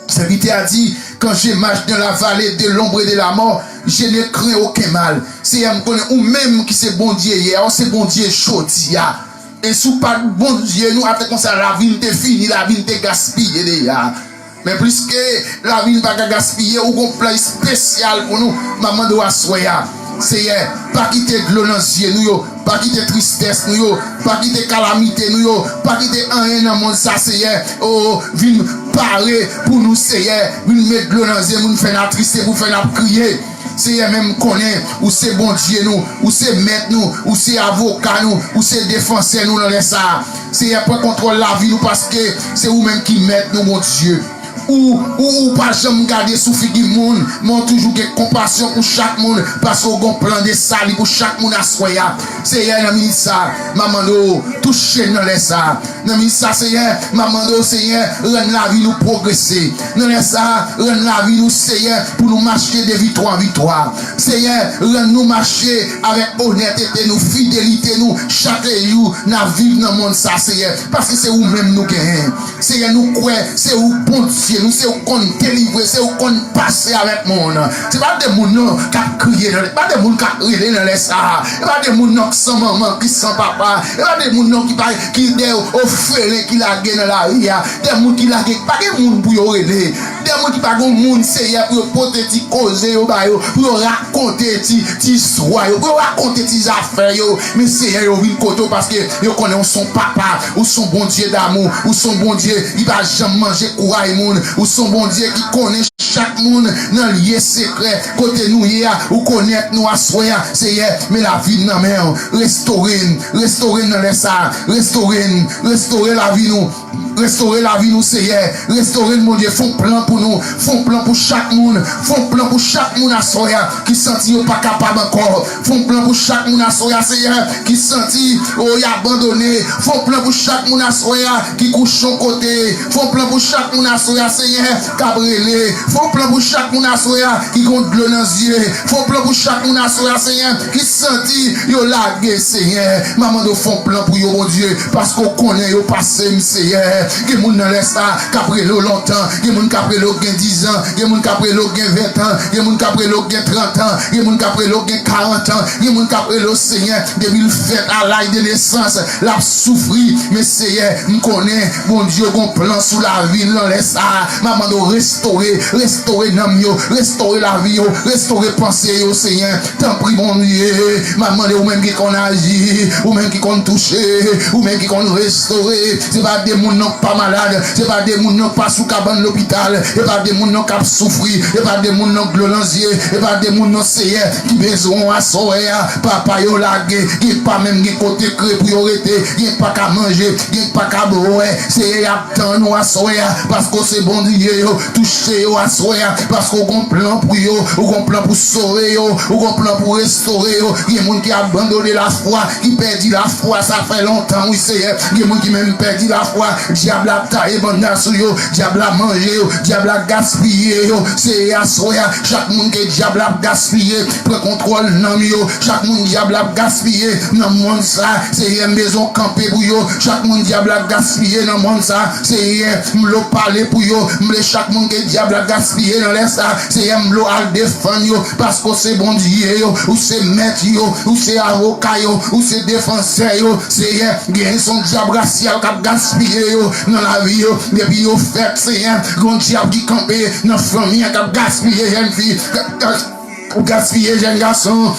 Sèvitè a di, quand je marche dans la vallée de l'ombre et de la mort, je ne crains aucun mal. Seyè, m konnen ou menm ki se Bondye yè, ou se Bondye jodi a. E si w pa t Bondye nou, atè konsa lavi n te fini, lavi n te gaspiye deja. Men pliske lavi n pa ka gaspiye, ou gon plan espesyal pou nou. M ap mande w aswè a, Seyè, pa kite dlo nan zye nou yo, pa kite tristès nou yo, pa kite kalamite nou yo, pa kite anyen nan mond sa, Seyè, o, vin pare pou nou, Seyè, vin met dlo nan zye nou, vin fè n atriste, pou fè n ap kriye. Seyè, men m konnen ou se Bondye nou, ou se mèt nou, ou se avoka nou, ou se defansè nou nan lè sa a. Seyè, pran kontwòl lavi nou, paske se ou menm ki mèt nou, Bondye. Ou, ou, ou pa janm gade sou figi moun, men w toujou gen konpasyon pou chak moun, paske w gen yon plan de sali pou chak moun aswè a. Seyè, nan minit sa a, m ap mande w touche n nan lè sa a. Nan minit sa, Seyè, m ap mande w, Seyè, rann lavi nou pwogrese. Nan lè sa a, rann lavi nou, Seyè, pou nou mache de vitwa an vitwa. Seyè, rann nou mache avèk onètete nou, fidelite nou, chak jou n ap viv nan mond sa, Seyè, paske se ou menm nou genyen. Seyè, nou kwè se ou Bondye nou, se ou konn delivre, se ou konn pase avèk moun. Se pa de moun non k ap kriye nan, se pa de moun k ap rele nan lè sa a. Se pa de moun non k san manman, ki san papa. Se pa de moun non ki pa, ki de ofelen ki lage nan lari a. De moun ki lage, pa gen moun pou yo rele. De moun ki pa gen moun, Seyè, pou yo pote ti koze yo ba yo, pou yo rakonte ti, ti istwa yo, pou yo rakonte ti zafè yo. Men Seyè, yo vin kote w paske yo konnen w se yon papa, ou se yon Bondye damou, ou se yon Bondye ki pa janm manje kouray moun, ou se yon Bondye ki konnen chak moun nan lye sekrè, kote nou ye a, ou konèt nou aswè a, Seyè, men lavi n nan men w, restore n, restore n nan lè sa a, restore n, restore lavi nou. Restore lavi nou, Seyè. Restore n, Bondye. Fè yon plan pou nou. Fè yon plan pou chak moun. Fè yon plan pou chak moun aswè a ki santi yo pa kapab ankò. Fè yon plan pou chak moun aswè a, Seyè, ki santi, o, y abandone. Fè yon plan pou chak moun aswè a ki kouche yon kote. Fè yon plan pou chak moun aswè a, Seyè, k ap rele. Fè yon plan pou chak moun aswè a ki gen dlo nan zye. Fè yon plan pou chak moun aswè a, Seyè, ki santi yo lage, Seyè. M a mande w fè yon plan pou yo, Bondye, paske w konnen yo pase m, Seyè. Gen moun nan lè sa k ap rele w lontan, gen moun k ap rele w gen dizan, gen moun k ap rele w gen ventan, gen moun k ap rele w gen trantan, gen moun k ap rele w gen karantan, gen moun k ap rele w, Seyè, depi l fèt a laj de nesans, l ap soufri. Men, Seyè, m konnen Bondye gen yon plan sou lavi l nan lè sa a. M a mande w restore, restore nanm yo, restore lavi yo, restore panse yo, Seyè. Tanpri, Bondye, m ap mande ou menm ki konn aji, ou menm ki konn touche, ou menm ki konn restore. Se pa de moun non k pa malad, se pa de moun non k pa sou kabann lopital, se pa de moun non k ap soufri, se pa de moun non k dlo nan zye, se pa de moun non, Seyè, ki bezwen w aswè a. Papa, yo lage, gen pa menm gen kote kre pou yo rete, gen pa ka manje, gen pa ka bwè. Seyè, y ap tann ou aswè a, paske w se Bondye yo. Touche yo aswè a, paske w gon plan pou yo, w gon plan pou sove yo, w gon plan pou restore yo. Gen moun ki abandone lafwa, ki pèdi lafwa, sa fè lontan, wi, Seyè. Gen moun ki menm pèdi lafwa, dyab la ap taye banda sou yo, dyab la manje yo, dyab la gaspiye yo. Seyè, aswè a, chak moun ke dyab la ap gaspiye, pran kontwòl nanm yo. Chak moun dyab la ap gaspiye nan mond sa, Seyè, m bezwen w kanpe pou yo. Chak moun dyab la ap gaspiye nan mond sa, Seyè, m vle w pale pou yo. M vle chak moun ke dyab la gaspiye nan lè sa, Seyè, m vle w al defann yo, paske w se Bondye yo, ou se mèt yo, ou se avoka yo, ou se defansè yo. Seyè, gen yon dyab rasyal k ap gaspiye yo. nan lavi yo. Depi yo fèt, Senyè, gen yon dyab ki kanpe nan fanmi an k ap gaspiye jèn fi, k ap, k ap gaspiye jèn gason.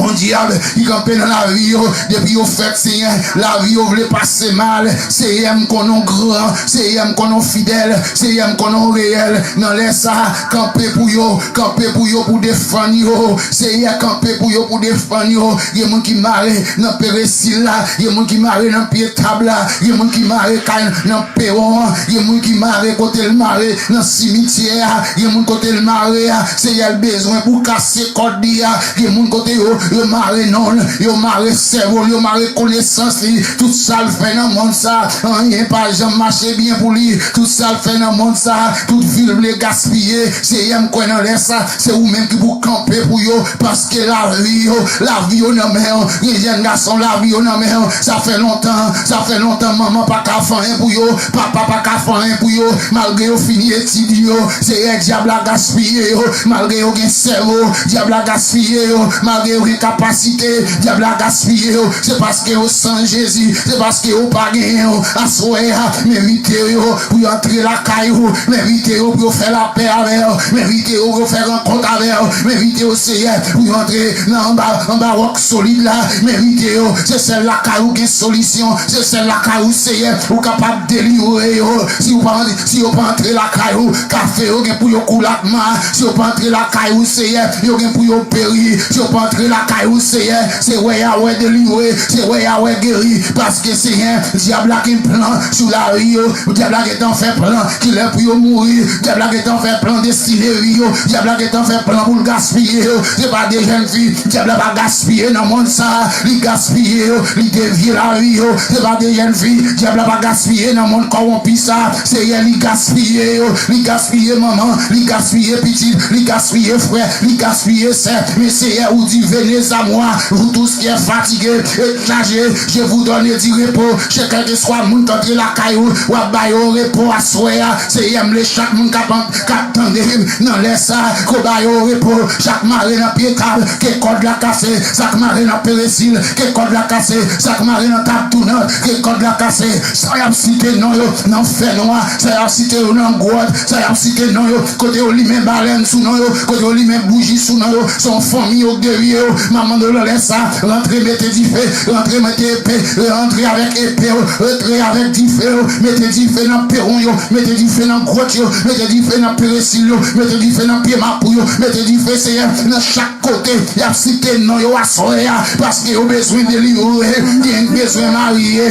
Yon dyab ki kanpe nan lavi yo. Depi yo fèt, Senyè, lavi yo vle pase mal. Senyè, m konnen w gran. Senyè, m konnen w fidèl. Senyè, m konnen w reyèl. Nan lè sa a, kanpe pou yo. Kanpe pou yo, pou defann yo. Senyè, kanpe pou yo, pou defann yo. Gen moun ki mare nan peresil la. Gen moun ki mare nan pye tab la. Gen moun ki mare kay nan pewon an. Gen moun ki mare kote l mare nan simityè a. Gen moun kote l mare a, Senyè, l bezwen pou kase kòd li a. Gen moun kote yo, yo mare non l, yo mare sèvo l, yo mare konesans li. Tout sa l fè nan mond sa, anyen pa janm mache byen pou li. Tout sa l fè nan mond sa, tout vi l vle gaspiye. Senyè, m kwè nan lè sa, se ou menm ki pou kanpe pou yo, paske lavi yo, lavi yo nan men w. Gen jèn gason, lavi yo nan men w. Sa fè lontan, sa fè lontan manman pa ka fè anyen pou yo, papa pa ka fè anyen pou yo, malgre yo fini etid yo. Seyè, dyab la gaspiye yo, malgre yo gen sèvo, dyab la gaspiye yo, malgre yo gen kapasite, dyab la gaspiye yo. Se paske yo san Jezi, se paske yo pa genyen yo. Aswè a, m envite yo pou yo antre lakay ou, m envite yo pou yo fè lapè avè w, m envite yo pou yo fè rankont avè w, m envite yo, Seyè, pou yo antre nan anba, anba wòk solid la, m envite yo. Se sèl lakay ou gen solisyon, se sèl lakay ou, Seyè, ou kapab delivre yo. Si ou pa, si yo pa antre lakay ou, kafe yo gen pou yo koule ak ma. Si yo pa antre lakay ou, Seyè, yo gen pou yo peri. Si yo pa antre lakay ou, Seyè, se wè y a wè delivre, se wè y a wè geri. Paske, Seyè, dyab la gen plan sou lavi yo. Dyab la gentan fè plan kilè pou yo mouri. Dyab la gentan fè plan destine vi yo. Dyab la gentan fè plan pou l gaspiye yo. Se pa de jèn fi dyab la pa gaspiye nan mond sa a. Li gaspiye yo. Li devye lavi yo. Se pa de jèn fi dyab la pa gaspiye nan mond kòwonpi sa a. Seyè, li gaspiye yo. Li gaspiye manman. Li gaspiye pitit. Li gaspiye frè. Li gaspiye sè. Men Seyè, ou di, venez à moi, vous tous qui êtes fatigués et chargés, je vous donne du repos. Chak kèlkeswa moun k antre lakay ou, w ap ba yo repo aswè a. Seyè, m vle chak moun k ap, k ap tande m nan lè sa a, ke w ba yo repo. Sa k mare nan pye tab, ke kòd la kase. Sa k mare nan peresil, ke kòd la kase. Sa k mare nan tab tounant, ke kòd la kase. Sa y ap site non yo nan fènwa, sa y ap site yo nan gwòt, sa y ap site non yo kote yo limen balèn sou non yo, kote yo limen bouji sou non yo, se yon fanmi yo devye yo. M ap mande w nan lè sa, rantre mete dife, rantre mete epe, rantre avèk epe w, rantre avèk dife w, mete dife nan pewon yo, mete dife nan gwòt yo, mete dife nan peresil yo, mete dife nan pye mapou yo, mete dife, Seyè, nan chak kote y ap site non yo aswè a, paske yo bezwen delivre, gen bezwen marye.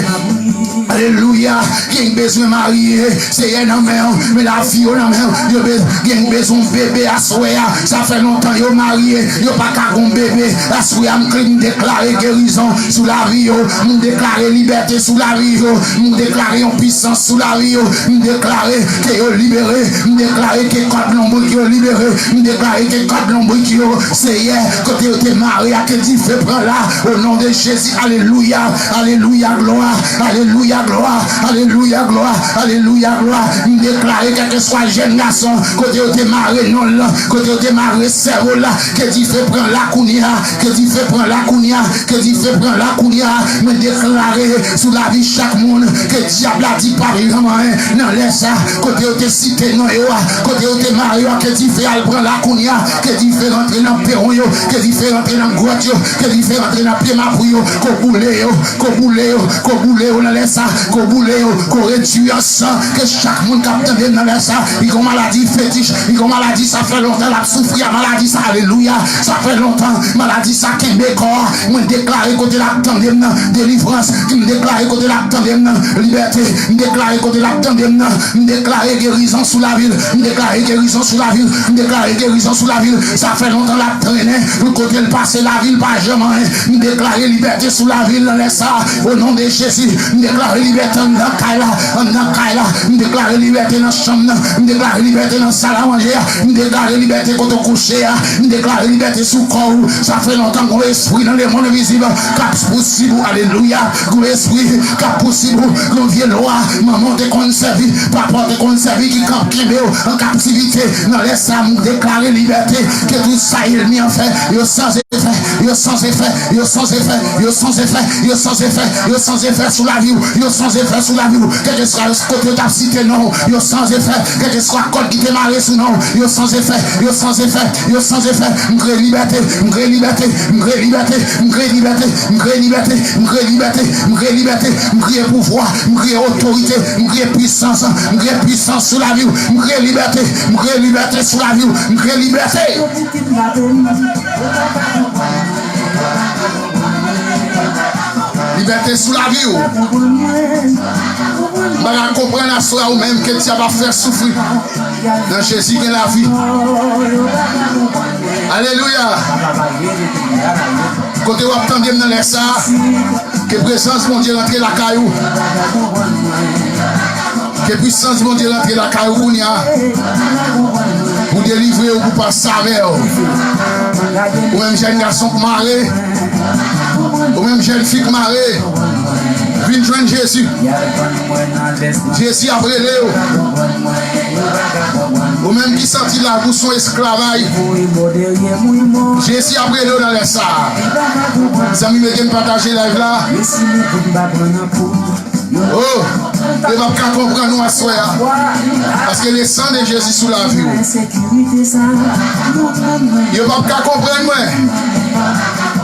Alelouya. Gen bezwen marye, Seyè, nan men w, men lavi yo nan men w. Yo be-, gen bezwen bebe aswè a. Sa fè lontan yo marye, yo pa ka gon bebe. Aswè a, m kle, m deklare gerizon sou lavi yo. M deklare libète sou lavi yo. M deklare yon pisans sou lavi yo. M deklare ke yo libere. M deklare ke kòd lonbrik yo libere. M deklare ke kòd lonbrik yo, Seyè, kote yo te mare a, ke dife pran la. O non de Jezi, alelouya, alelouya, glwa, alelouya, glwa, alelouya, glwa, alelouya, glwa. M deklare, kèlkeswa jèn gason, kote yo te mare non l lan, kote yo te mare sèvo l la, ke dife pran la kounye a, ke dife pran la kounye a, ke dife pran la kounye a. Mwen deklare sou lavi chak moun ke dyab la di pa janm anyen nan lè sa, kote yo te site non yo a, kote yo te mare yo a, ke dife al pran la kounye a, ke dife rantre nan pewon yo, ke dife rantre nan gwòt yo, ke dife rantre nan pye mapou yo, ke w boule yo, ke w boule yo, ke w boule yo nan lè sa, ke w boule yo, ke w redui an san, ke chak moun k ap tande m nan lè sa, li gon maladi fetich, li gon maladi sa fè lontan l ap soufri a maladi sa, alelouya, sa fè lontan maladi sa kenbe kò a, mwen deklare kote l ap tande m nan, delivrans, m deklare kote l ap tande m nan, libète, m deklare kote l ap tande m nan, m deklare gerizon sou lavi l, m deklare gerizon sou lavi l, m deklare gerizon sou lavi l. Sa fè lontan l ap trennen, pou kote l pase lavi l pa janm anyen. M deklare libète sou lavi l nan lè sa a, o non de Jezi. M deklare libète anndan kay la, anndan kay la. M deklare libète nan chanm nan. M deklare libète nan sal a manje a. M deklare libète kote w kouche a. M deklare libète sou kò w. Sa fè lontan gon espri nan lemonn vizib k ap pousib ou. Alelouya. Gon espri k ap pousib ou. Gon vye lwa manman w te konn sèvi, papa w te konn sèvi ki k ap kenbe w an kaptivite. Nan lè sa a, m deklare libète. Ke tout sa ènmi an fè, yo san efè. Yo san efè, yo san efè, yo san efè, yo san efè, yo san efè sou lavi w, yo san efè sou lavi w. Kèlkeswa kote yo t ap site non w, yo san efè. Kèlkeswa kòd ki te mare sou non w, yo san efè, yo san efè, yo san efè. M kriye libète, m kriye libète, m kriye libète, m kriye libète, m kriye libète, m kriye libète, m kriye libète, m kriye pouvwa, m kriye otorite, m kriye pwisans, m kriye pwisans sou lavi w, m kriye libète, m kriye libète sou lavi w, m kriye libète. Libète sou lavi w. M pa ka konprann aswè a ou menm ke dyab ap fè soufri. Nan Jezi gen lavi. Alelouya. Kote w ap tande m nan lè sa a, ke prezans Bondye rantre lakay ou. Ke pwisans Bondye rantre lakay ou kounye a. Pou delivre ou, pou pase avè w. Ou menm jèn gason k mare. Ou menm jèn fi k mare. Vin jwenn Jezi. Jezi ap rele w. Ou menm ki santi lavi w se yon esklavaj. Jezi ap rele w nan lè sa a. Zanmi m, ede m pataje live la. Oh, yo p ap ka konprann ou aswè a. Paske le sang de Jésus sou lavi w. Yo p ap ka konprann mwen.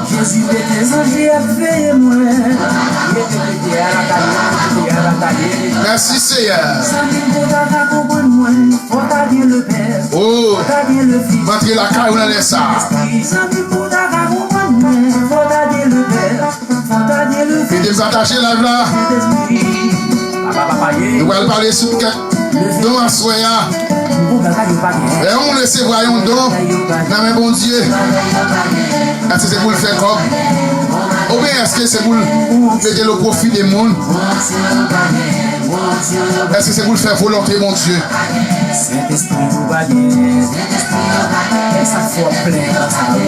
Jezi mete zanje ap veye mwen. Mete, mete, alataye, mete, alataye. Mèsi, Seyè. Zanmi m pou ta ka konprann mwen, fò ta gen le pè. Oh. Fò ta gen le fis. M antre lakay ou nan lè sa. Zanmi m pou ta ka konprann mwen, fò ta gen le pè. Fò ta gen le fis. Ede m pataje live la. Sentespri. Papa, papa, ye. Nou pral pale sou kèk don aswè a. Pou bagay yo pa gen. Lè yon moun resevwa yon don nan men Bondye, èske se pou l fè kòb? Oubyen èske se pou l mete l o pwofi de moun? Èske se pou l fè volonte Bondye? Sentespri ou pa gen, Sentespri ou pa gen, sa fò plen konsa wi.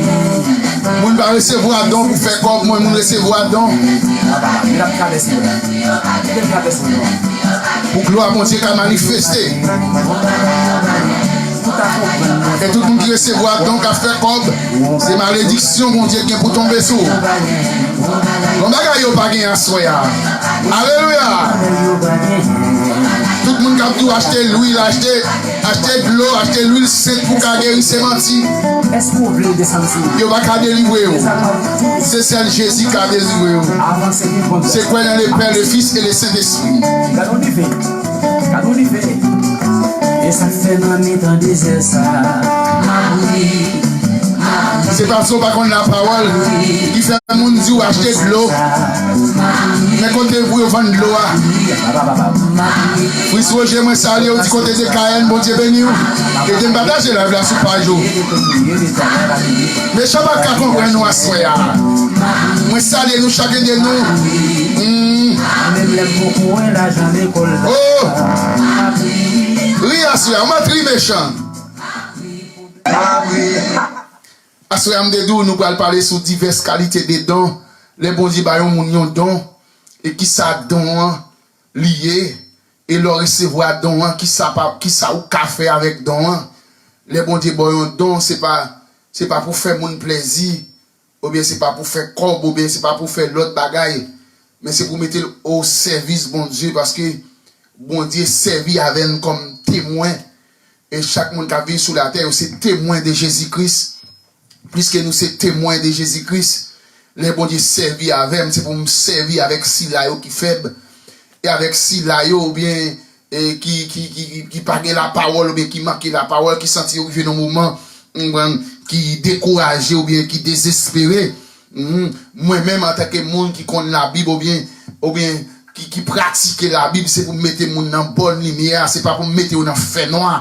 Moun pa resevwa don pou fè kòb, mwen moun resevwa don. Papa, li ap travèse. Li ap travèse non. Pou glwa Bondye ka manifeste. E tout moun ki resevwa don k ap fè kòb, se malediksyon Bondye gen pou tonbe sou ou. Bon bagay yo pa gen aswè a. Alelouya! Tout moun k ap tou achte lwil, achte, achte dlo, achte lwil sent pou ka geri, se manti. Yo pa ka delivre w. Se sèl Jezi ka delivre w. Se kwè nan le Pè, le Fis e le Sentespri. Gad on dife. Gad on dife. E sa k fè nan mitan dezè sa, m ap ri, m ap ri. Se paske w pa konn lapawòl ki fè moun di w achte dlo. Men kote pou yo vann dlo a? Fris Roger, mwen salye w, di kote de Kayèn, Bondye beni w. Ede m pataje live la sou paj ou. Mechan pa ka konprann nou aswè a. Mwen salye nou chak de nou. Hmm. Menm lè m poko wè lajan lekòl la. Oh! Ri aswè a, mwen tri mechan. Aswè a m te di w nou pral pale sou divès kalite de don. Lè Bondye ba yon moun yon don, e kisa don an li ye, e lè w resevwa don an, kisa pa, kisa ou ka fè avèk don an. Lè Bondye ba w yon don, se pa, se pa pou fè moun plèzi, oubyen se pa pou fè kòb, oubyen se pa pou fè lòt bagay, men se pou mete l o sèvis Bondye, paske Bondye sèvi avè n kòm temwen. E chak moun k ap viv sou latè, yo se temwen de Jezi Kris. Pliske nou se temwen de Jezi Kris, lè Bondye sèvi avè m, se pou m sèvi avèk sila yo ki fèb, e avèk sila yo, oubyen, e ki, ki, ki, ki, ki pa gen lapawòl, oubyen ki manke lapawòl, ki santi yo rive nan moman, ou konprann, ki dekouraje, oubyen ki dezespere. Hmm, mwen menm, antanke moun ki konn Labib, oubyen, oubyen ki, ki pratike Labib, se pou m mete moun nan bòn limyè, se pa pou m mete yo nan fènwa.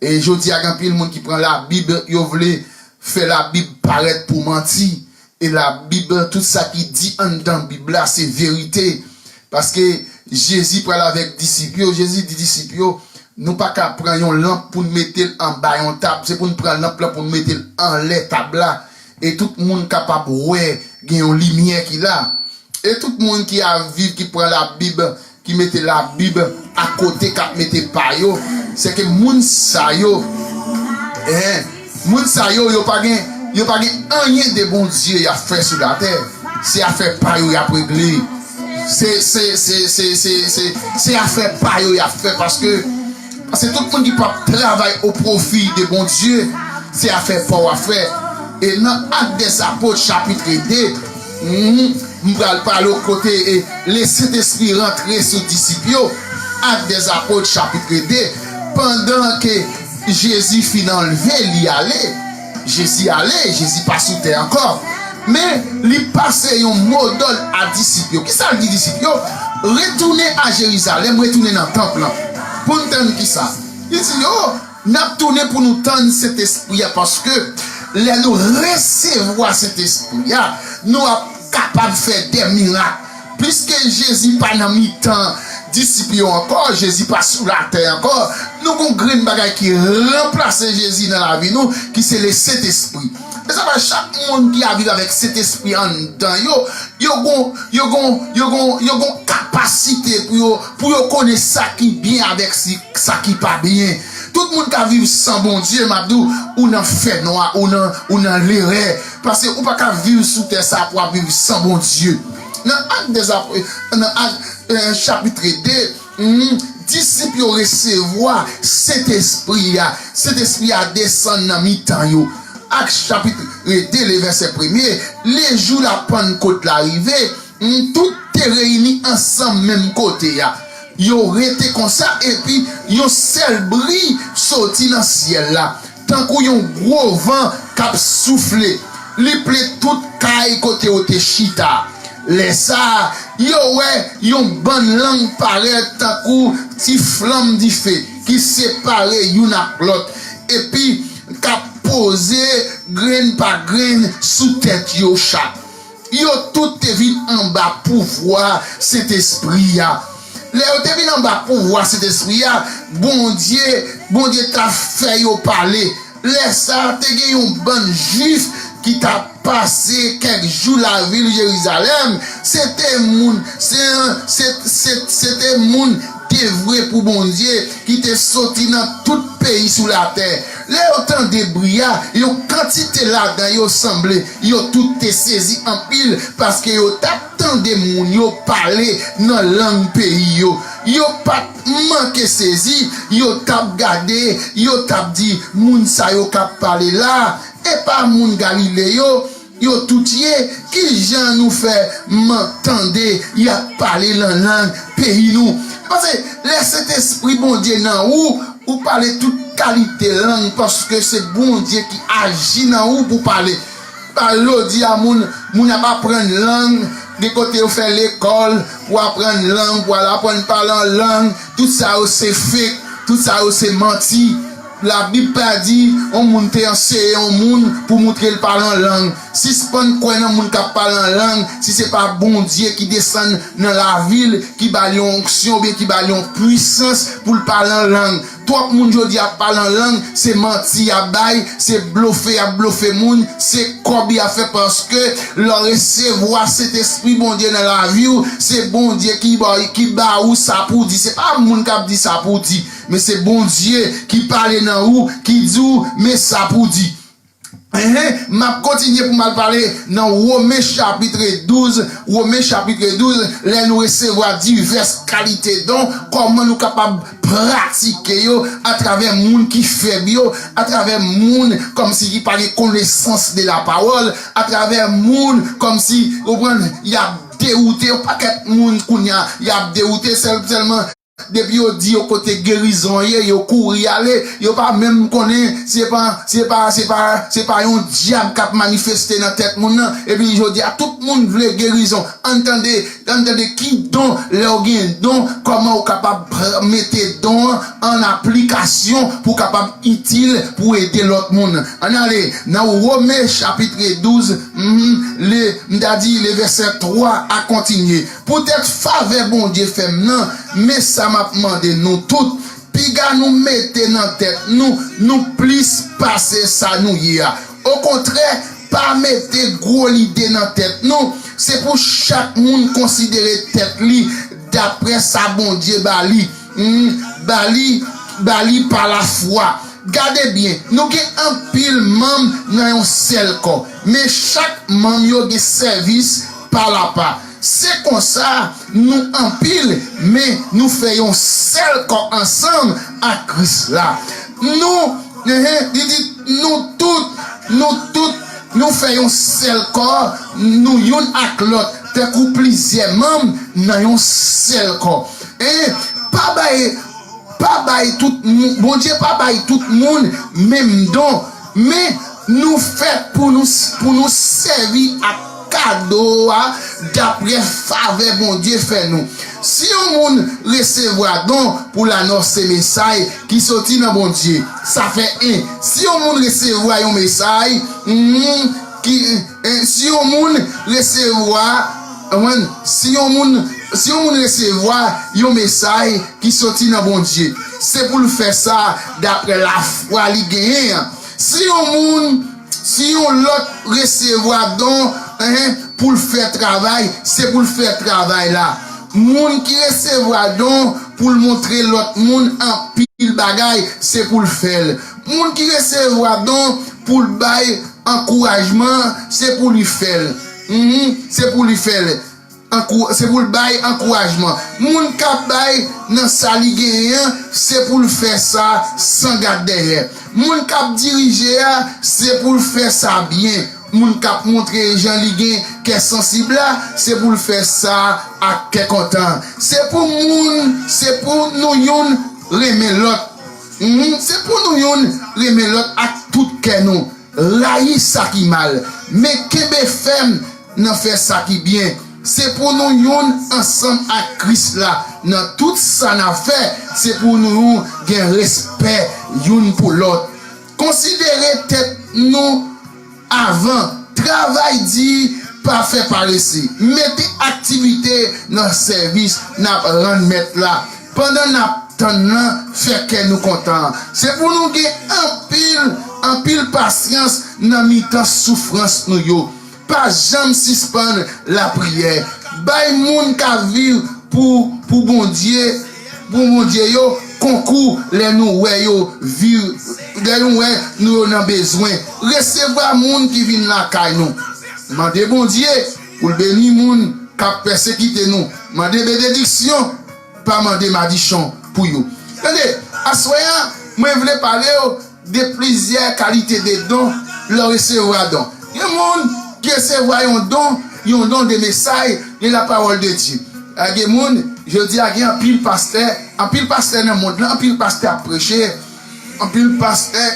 E jodi a, gen anpil moun ki pran Labib, yo vle fè Labib parèt pou manti. E Labib, tout sa ki di anndan Bib la, se verite. Paske Jezi pral avèk disip yo, Jezi di disip yo, nou pa ka pran yon lanp pou n mete l anba yon tab, se pou n pran lanp lan pou n mete l anlè tab la. E tout moun kapab wè gen yon limyè ki la. E tout moun ki ap viv, ki pran Labib, ki mete Labib akote, k ap mete pa yo, sèke moun sa yo, en, moun sa yo, yo pa gen, Yo pa gen anyen de Bondye y ap fè sou latè. Se afè pa yo y ap regle. Se, se, se, se, se, se, se afè pa yo y ap fè paske, paske tout moun ki p ap travay o pwofi de Bondye, se afè pa w ap fè. E nan Actes des Apôtres, chapit de, mhm, m pral pale w kote e Lesentespri rantre sou disip yo. Actes des Apôtres, chapit de, pandan ke Jezi fin anlve, li ale. Jezi ale, Jezi pa sou tè ankò. Men, li pase yon modòd a disip yo. Kisa l di disip yo? Retounen a Jerizalèm, retounen nan tanp lan. Pou n tann kisa? Li di yo, n ap tounen pou nou tann Sentespri a, paske lè nou resevwa Sentespri a, nou ap kapab fè de mirak. Piske Jezi pa nan mitan disip yo ankò, Jezi pa sou latè ankò, nou gon grenn bagay ki ranplase Jezi nan lavi nou, ki se Lesentespri. E sa fè chak moun ki ap viv avèk Sentespri anndan yo, yo gon, yo gon, yo gon, yo gon kapasite pou yo, pou yo konnen sa ki byen avèk si, sa ki pa byen. Tout moun ka viv san Bondye, m ap di w, ou nan fènwa, ou nan, ou nan lerè. Paske ou pa ka viv sou tè sa pou w ap viv san Bondye. Nan Actes des Apôtres, nan Actes, euh, chapit de, hmm, disip yo resevwa Sentespri a. Sentespri a desann nan mitan yo. Actes chapit de, le vèsè premye, le jou la Pannkot la rive, hmm, tout te reyini ansanm menm kote a. Yo rete konsa, epi yon sèl bri soti nan syèl la, tankou yon gwo van k ap soufle. Li plen tout kay kote yo te chita. Lè sa a, yo wè yon bann lang parèt tankou ti flanm dife ki separe youn ak lòt, epi k ap poze grenn pa grenn sou tèt yo chak. Yo tout te vin anba pouvwa Sentespri a. Lè yo te vin anba pouvwa Sentespri a, Bondye, Bondye t ap fè yo pale. Lè sa a, te gen yon bann Jwif ki t ap pase kèk jou lavil Jerizalèm. Se te moun, se, se, se, se te moun devwe pou Bondye ki te soti nan tout peyi sou latè. Lè yo tande bri a, yon kantite ladan yo sanble, yo tout te sezi anpil, paske yo t ap tande moun yo pale nan lang peyi yo. Yo pa t manke sezi, yo t ap gade, yo t ap di, "Moun sa yo k ap pale la, e pa moun Galile yo?" Yo tout ye, ki jan nou fè m tande y ap pale nan lang peyi nou? Paske lè Sentespri Bondye nan ou, ou pale tout kalite lang, paske se Bondye ki aji nan ou pou pale. Pa jodi a moun, moun ap aprann lang, gen kote yo fè lekòl pou aprann lang, pou al aprann pale an lang, tout sa yo se fake, tout sa yo se manti. Labib pa di yon moun te anseye yon moun pou moutre l pale an lang. Sispann kwè nan moun k ap pale an lang si se pa Bondye ki desann nan lavi l, ki ba l yon onksyon oubyen ki ba l yon pwisans pou l pale an lang. Twòp moun jodi ap pale an lang, se manti y ap bay, se blofe y ap blofe moun, se kòb y ap fè paske lè w resevwa Sentespri Bondye nan lavi w, se Bondye ki ba, ki ba ou sa pou w di. Se pa moun k ap di sa pou w di. Men se Bondye ki pale nan ou, ki di w, men sa pou w di. Enhen, m ap kontinye pou m al pale nan Women chapit douz, Women chapit douz, lè nou resevwa divès kalite don, kòman nou kapab pratike yo atravè moun ki fèb yo, atravè moun kòmsi ki pa gen konesans de la pawòl, atravè moun kòmsi, ou konprann, y ap dewoute, yon pakèt moun kounye a, y ap dewoute sèl, sèlman depi yo di yo kote gerizon an ye, yo kouri ale, yo pa menm konnen se pa, se pa, se pa, se pa yon dyab k ap manifeste nan tèt moun nan. Epi jodi a, tout moun vle gerizon. Ann tande, ann tande ki don, lè w gen don, kòman w kapab pr-, mete don an an aplikasyon pou w kapab itil, pou w ede lòt moun. Ann ale nan Women chapit douz, mhm, le, m ta di le vèsè twa a kontinye. Poutèt favè Bondye fè m nan, men sa m ap mande nou tout, piga nou mete nan tèt nou, nou plis pase sa nou ye a. Okontrè, pa mete gwo lide nan tèt nou. Se pou chak moun konsidere tèt li daprè sa Bondye ba li. Hmm, ba li, ba li pa lafwa. Gade byen, nou gen anpil manm nan yon sèl kò, men chak manm yo gen sèvis pa apa. Se konsa, nou anpil, men nou fè yon sèl kò ansanm ak Kris la. Nou, enhen, li di, nou tout, nou tout, nou fè yon sèl kò, nou youn ak lòt, tankou plizyè manm nan yon sèl kò. E pa bay, pa bay tout moun, Bondye pa bay tout moun menm don, men nou fèt pou nou, pou nou sèvi ak kado a dapre favè Bondye fè nou. Si yon moun resevwa don pou l anonse mesay ki soti nan Bondye, sa fè en. Si yon moun resevwa yon mesay, mm, ki, eh, si yon moun resevwa, amen, si yon moun, si yon moun resevwa yon mesay ki soti nan Bondye, se pou l fè sa dapre lafwa li genyen an. Si yon moun, si yon lòt resevwa don, enhen, pou l fè travay, se pou l fè travay la. Moun ki resevwa don pou l montre lòt moun anpil bagay, se pou l fè l. Moun ki resevwa don pou l bay ankourajman, se pou li fè l. Mhm, se pou li fè l. Ankou-, se pou l bay ankourajman. Moun k ap bay nan sa li genyen an, se pou l fè sa san gad dèyè. Moun k ap dirije a, se pou l fè sa byen. Moun k ap montre jan li gen kè sansib la, se pou l fè sa ak kè kontan. Se pou moun, se pou nou youn renmen lòt. Mhm, se pou nou youn renmen lòt ak tout kè nou. Rayi sa ki mal, men kenbe fèm nan fè sa ki byen. Se pou nou youn ansanm ak Kris la nan tout sa n ap fè. Se pou nou gen respè youn pou lòt. Konsidere tèt nou avan. Travay di, pa fè parese. Mete aktivite nan sèvis n ap rann Mèt la. Pandan n ap tann nan, fè kè nou kontan. Se pou nou gen anpil, anpil pasyans nan mitan soufrans nou yo. Pa janm sispann lapriyè. Bay moun k ap viv pou, pou Bondye, pou Bondye yo konkou lè nou wè yo viv, lè nou wè nou yo nan bezwen. Resevwa moun ki vin lakay nou. Mande Bondye pou l beni moun k ap pèsekite nou. Mande benediksyon, pa mande madichon pou yo. Tande, aswè a, mwen vle pale w de plizyè kalite de don lè w resevwa don. Gen moun ki resevwa yon don, yon don de mesaj, de la parole de Dieu. A, gen moun, jodi a gen anpil pastè, anpil pastè nan mond lan, anpil pastè ap preche, anpil pastè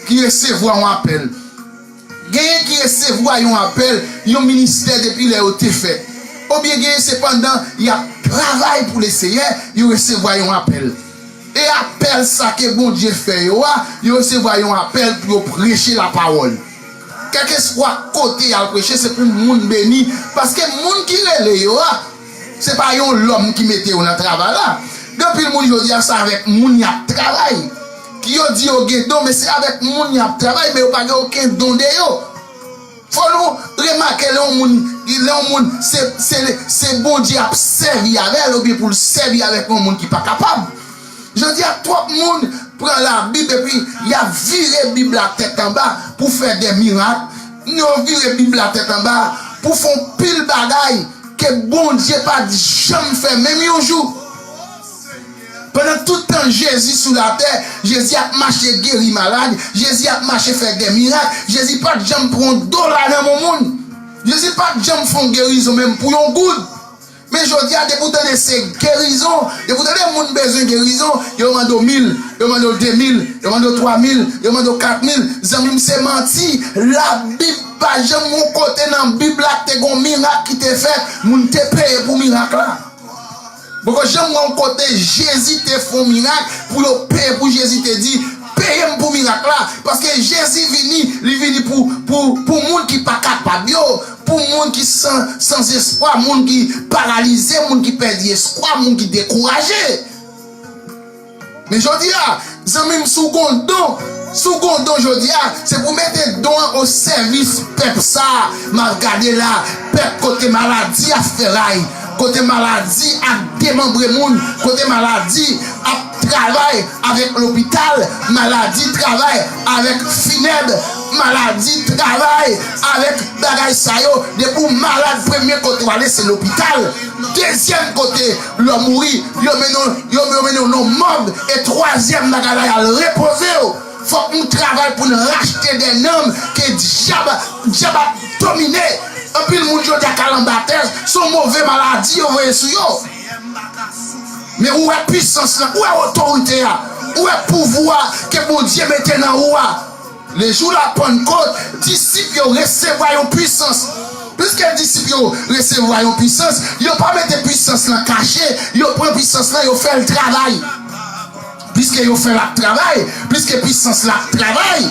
ki resevwa yon apèl. Genyen ki resevwa yon apèl, yon ministè depi lè yo te fèt. Oubyen genyen se pandan y ap travay pou Leseyè, yo resevwa yon apèl. E apèl sa ke Bondye fè yo a, yo resevwa yon apèl pou yo preche lapawòl. Kèlkeswa kote y al preche, se pou moun beni. Paske moun ki rele yo a, se pa yon lòm ki mete yo nan travay la. Gen anpil moun jodi a, se avèk moun y ap travay. Ki yo di yo gen don, men se avèk moun y ap travay, men yo pa gen okenn don de yo. Fò nou remake lè yon moun, lè yon moun, se, se, se Bondye ap sèvi avè l, oubyen pou l sèvi avèk yon moun ki pa kapab. Jodi a, twòp moun pran Labib epi y ap vire Bib la tèt anba pou fè de mirak. Yo vire Bib la tèt anba pou fè yon pil bagay ke Bondye pa t janm fè menm yon jou. Pandan tout tan Jezi sou latè, Jezi ap mache geri malad, Jezi ap mache fè de mirak, Jezi pa t janm pran yon dola nan men moun. Jezi pa t janm fè yon gerizon menm pou yon goud. Men jodi a, depi w tande se gerizon, depi w tande moun bezwen gerizon, yo mande w mil, yo mande w de mil, yo mande w twa mil, yo mande w kat mil. Zanmi m, se manti. Labib pa janm yon kote nan Bib la k te gen yon mirak ki te fèt, moun te peye pou mirak la. Poko janm wè yon kote Jezi te fè yon mirak pou yo peye, pou Jezi te di, peye m pou mirak la. Paske Jezi vini, li vini pou, pou, pou moun ki pa kapab yo, pou moun ki san, san espwa, moun ki paralize, moun ki pèdi espwa, moun ki dekouraje. Men jodi a, zanmi m, si w gon don, si w gon don jodi a, se pou mete don an o sèvis pèp sa a. M ap gade la, pèp kote maladi ap fè ray, kote maladi ap demanbre moun, kote maladi ap travay avèk lopital, maladi travay avèk finèb, maladi travay avèk bagay sa yo. Depi w malad, premye kote w ale se lopital. Dezyèm kote lè w mouri, yo mennen w, yo, yo mennen w nan mòg. E twazyèm bagay la, y al repoze w. Fòk nou travay pou n rachte dè nanm ke dyab, dyab ap domine. Anpil moun jodi a k al anba tè, se yon move maladi yo voye sou yo. Men ou wè pisans lan, ou wè otorite a, ou wè pouvwa ke Bondye mete nan ou a. Le jou la Pannkot, disip yo resevwa yon pisans. Piske disip yo resevwa yon pisans, yo pa mete pisans lan kache, yo pran pisans lan, yo fè l travay. Piske yo fè l ap travay, piske pisans la ap travay,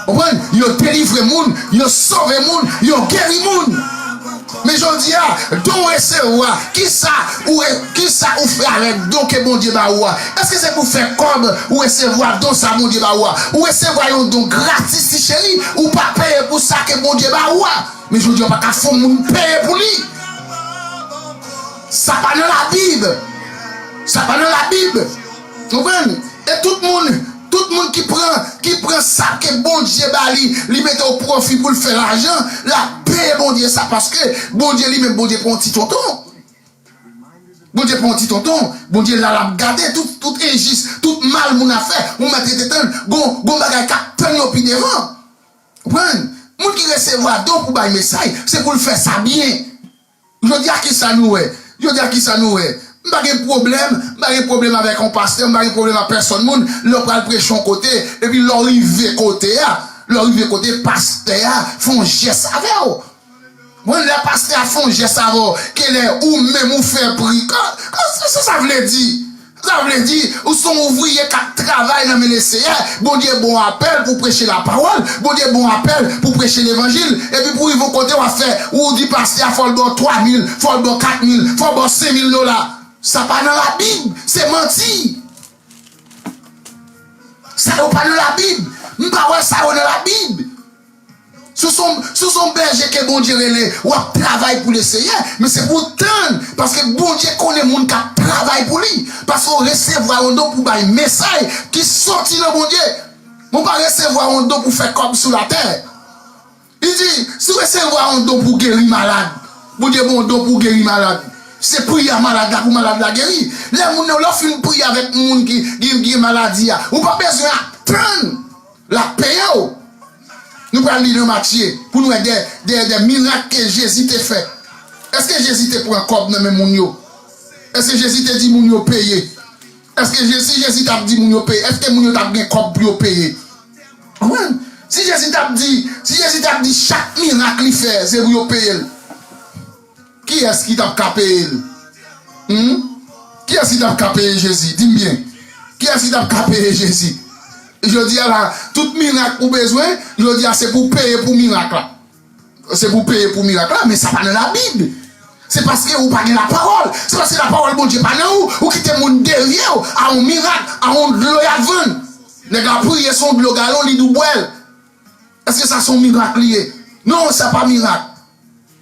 konprann? Yo delivre moun, yo sove moun, yo geri moun. Men jodi a, don w resevwa, kisa ou re-, kisa ou fè avèk don ke Bondye ba ou a? Èske se pou fè kòb ou resevwa don sa Bondye ba ou a? Ou resevwa yon don gratis, ti cheri, ou pa peye pou sa ke Bondye ba ou a. Men jodi a, ou pa ka fè yon moun peye pou li. Sa pa nan Labib. Sa pa nan Labib. Konprann? E tout moun, tout moun ki pran, ki pran sa ke Bondye ba li, li mete o pwofi pou l fè lajan, l ap peye Bondye sa, paske Bondye li menm, Bondye pa yon ti tonton. Bondye pa yon ti tonton. Bondye la, l ap gade tout, tout enjis, tout mal moun ap fè. Ou mèt rete tann, gon, gon bagay k ap tann yo pi devan. Konprann? Moun ki resevwa don pou bay mesaj, se pou l fè sa byen. Jodi a, kisa nou wè? Jodi a, kisa nou wè? M pa gen pwoblèm, m pa gen pwoblèm avèk yon pastè, m pa gen pwoblèm ak pèsòn moun. Lè w pral preche yon kote, epi lè w rive kote a, lè w rive kote pastè a, fè yon jès avè w. Bon, lè pastè a fè yon jès avè w, ke lè ou menm ou fè pri, ka, ka, sa, sa, sa vle di? Sa vle di, ou se yon ouvriye k ap travay nan men Leseyè. Bondye ba w apèl pou preche lapawòl. Bondye ba w apèl pou preche levanjil. Epi pou rive yon kote w ap fè, ou di pastè a fò l ba w twa mil, fò l ba w kat mil, fò l ba w senk mil dola. Sa pa nan Labib. Se manti. Sa yo pa nan Labib. M pa wè sa yo nan Labib. Si w se yon, si w se yon bèje ke Bondye rele, w ap travay pou Leseyè, men se pou w tann, paske Bondye konnen moun k ap travay pou li. Paske w resevwa yon don pou bay mesaj ki soti nan Bondye. Men w pa resevwa yon don pou fè kòb sou latè. Li di, si w resevwa yon don pou geri malad, Bondye ba w yon don pou geri malad. Se priye a malad la pou malad la geri. Lè moun nan, lè w fin priye avèk moun ki gen, gen maladi a, ou pa bezwen ap tann. L ap peye w. Nou pral li nan Matye pou n wè de, de, de mirak ke Jezi te fè. Èske Jezi te pran kòb nan men moun yo? Èske Jezi te di moun yo peye? Èske Je-, si Jezi t ap di moun yo peye, èske moun yo t ap gen kòb pou yo peye? Konprann? Si Jezi t ap di, si Jezi t ap di chak mirak li fè, se pou yo peye l. Kiyès ki t ap ka peye l? Hmm? Kiyès ki t ap ka peye Jezi? Di m byen. Kiyès ki t ap ka peye Jezi? Jodi a la, tout mirak ou bezwen, jodi a se pou peye pou mirak la. Se pou peye pou mirak la, men sa pa nan Labib. Se paske ou pa gen lapawòl. Se paske lapawòl Bondye pa nan ou, ou kite moun devye w a yon mirak, a yon dlo y ap vann. Nèg la priye, se yon dlo galon, li di w bwè l. Èske sa se yon mirak li ye? Non, sa pa mirak.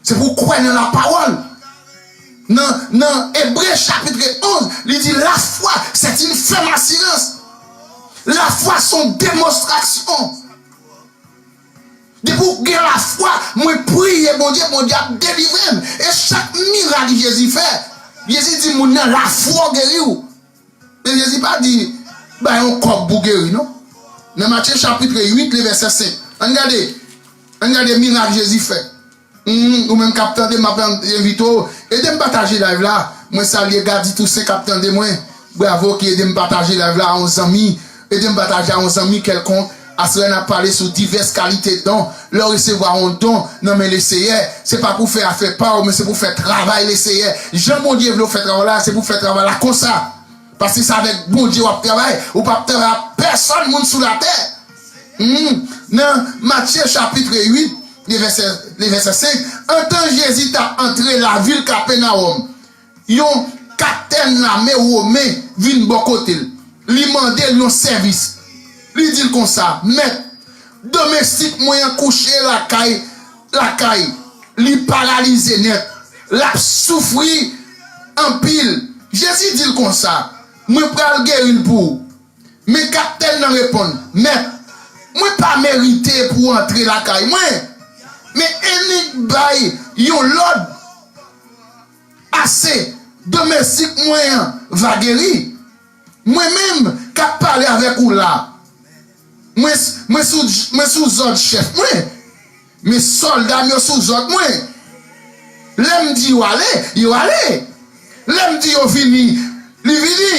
Se pou w kwè nan lapawòl. Nan, nan Ebre chapit onz, li di, la foi, c'est une ferme assurance. Lafwa se yon demonstrasyon. Depi w gen lafwa, mwen priye Bondye, Bondye ap delivre m. E chak mirak Jezi fè, Jezi di moun nan, lafwa w geri w. Men Jezi pa di, bay yon kòb pou geri, non. Nan Matye chapit uit, le vèsè senk. Ann gade. Ann gade mirak Jezi fè. Hmm, ou menm k ap tande, m ap envite w. Ede m pataje live la. Mwen salye Gady Toussaint k ap tande mwen. Bravo ki ede m pataje live la a yon zanmi. Ede m pataje a yon zanmi kèlkonk. Aswè n ap pale sou divès kalite don. Lè w resevwa yon don nan men Leseyè, se pa pou fè afè pa w, men se pou fè travay Leseyè. Jan Bondye vle w fè travay la, se pou fè travay la konsa. Paske se avèk Bondye w ap travay, ou p ap travay ak pèsòn moun sou latè. Hmm. Nan Matye chapit uit, le vèsè, le vèsè senk, antan Jezi t ap antre lavil Kapènawòm, yon kaptèn lame women vin bò kote l. Li mande l yon sèvis. Li di l konsa, Mèt, domestik mwen an kouche lakay, lakay, li paralize nèt, l ap soufri anpil. Jezi di l konsa, Mwen pral geri l pou ou. Men kaptèn nan reponn, Mèt, mwen pa merite pou w antre lakay mwen. Men Enik bay yon lòd, ase, domestik mwen an va geri. Mwen menm k ap pale avèk ou la, mwen, mwen sou, mwen sou zòd chèf mwen. Men sòlda m yo sou zòd mwen. Lè m di yo ale, yo ale. Lè m di yo vini, li vini.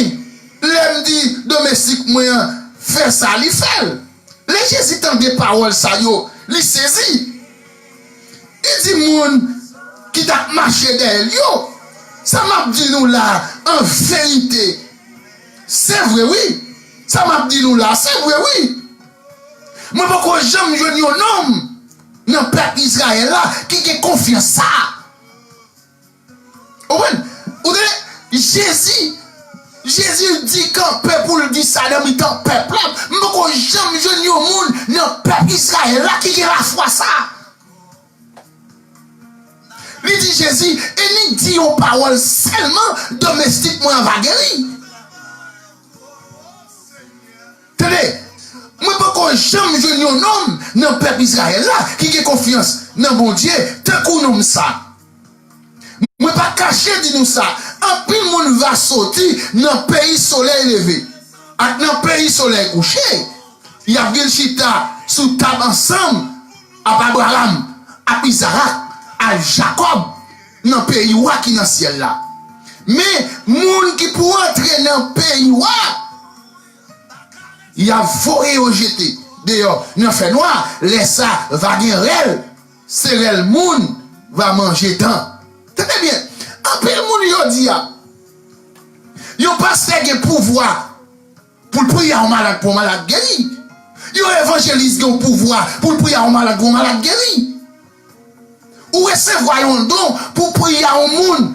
Lè m di domestik mwen an fè sa, li fè l. Lè Jezi tande pawòl sa yo, li sezi. Li di moun ki t ap mache dèyè l yo, sa m ap di nou la, an verite, se vre wi. Sa m ap di nou la, se vre wi. Mwen poko janm jwenn yon nonm nan pèp Izrayèl la ki gen konfyans sa a. Ou konprann? Ou tande? Jezi, Jezi di kanpe pou l di sa nan mitan pèp la. M poko janm jwenn yon moun nan pèp Izrayèl la ki gen lafwa sa. Li di Jezi, Enik di yon pawòl sèlman, domestik mwen an va geri. Tande, mwen poko janm jwenn yon nonm nan pèp Izrayèl la ki gen konfyans nan Bondye tankou nonm sa. Mwen pa kache di nou sa, anpil moun va soti nan peyi solèy leve ak nan peyi solèy kouche. Y ap vin chita sou tab ansanm ak Abraram, ak Izarak, ak Jakòb nan peyi wa ki nan syèl la. Men, moun ki pou antre nan peyi wa, y ap voye yo jete deyò nan fènwa. Lè sa, va gen rèl, se rèl moun va manje tan. Tande byen, anpil moun jodi a, yon pastè gen pouvwa pou l priye a yon malad, pou yon malad geri. Yon evanjelis gen yon pouvwa pou l priye a yon malad, pou yon malad geri. Ou resevwa yon don pou priye a yon moun.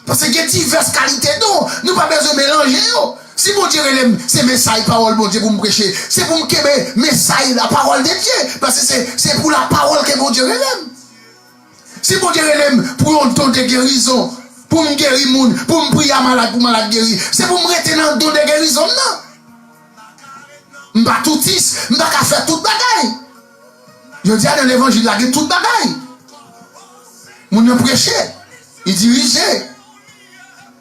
Paske gen divès kalite don, nou pa bezwen melanje yo. Si Bondye rele m, se mesaj pawòl Bondye pou m preche. Se pou m kenbe mesaj la, pawòl de Dye. Paske se, se pou la pawòl ke Bondye rele m. Si Bondye rele m pou yon don de gerizon, pou m geri moun, pou m priye a malad, pou malad geri, se pou m rete nan don de gerizon m nan. M pa toutis, m pa ka fè tout bagay. Jodi a nan levanjil la gen tout bagay. Moun nan preche, li dirije.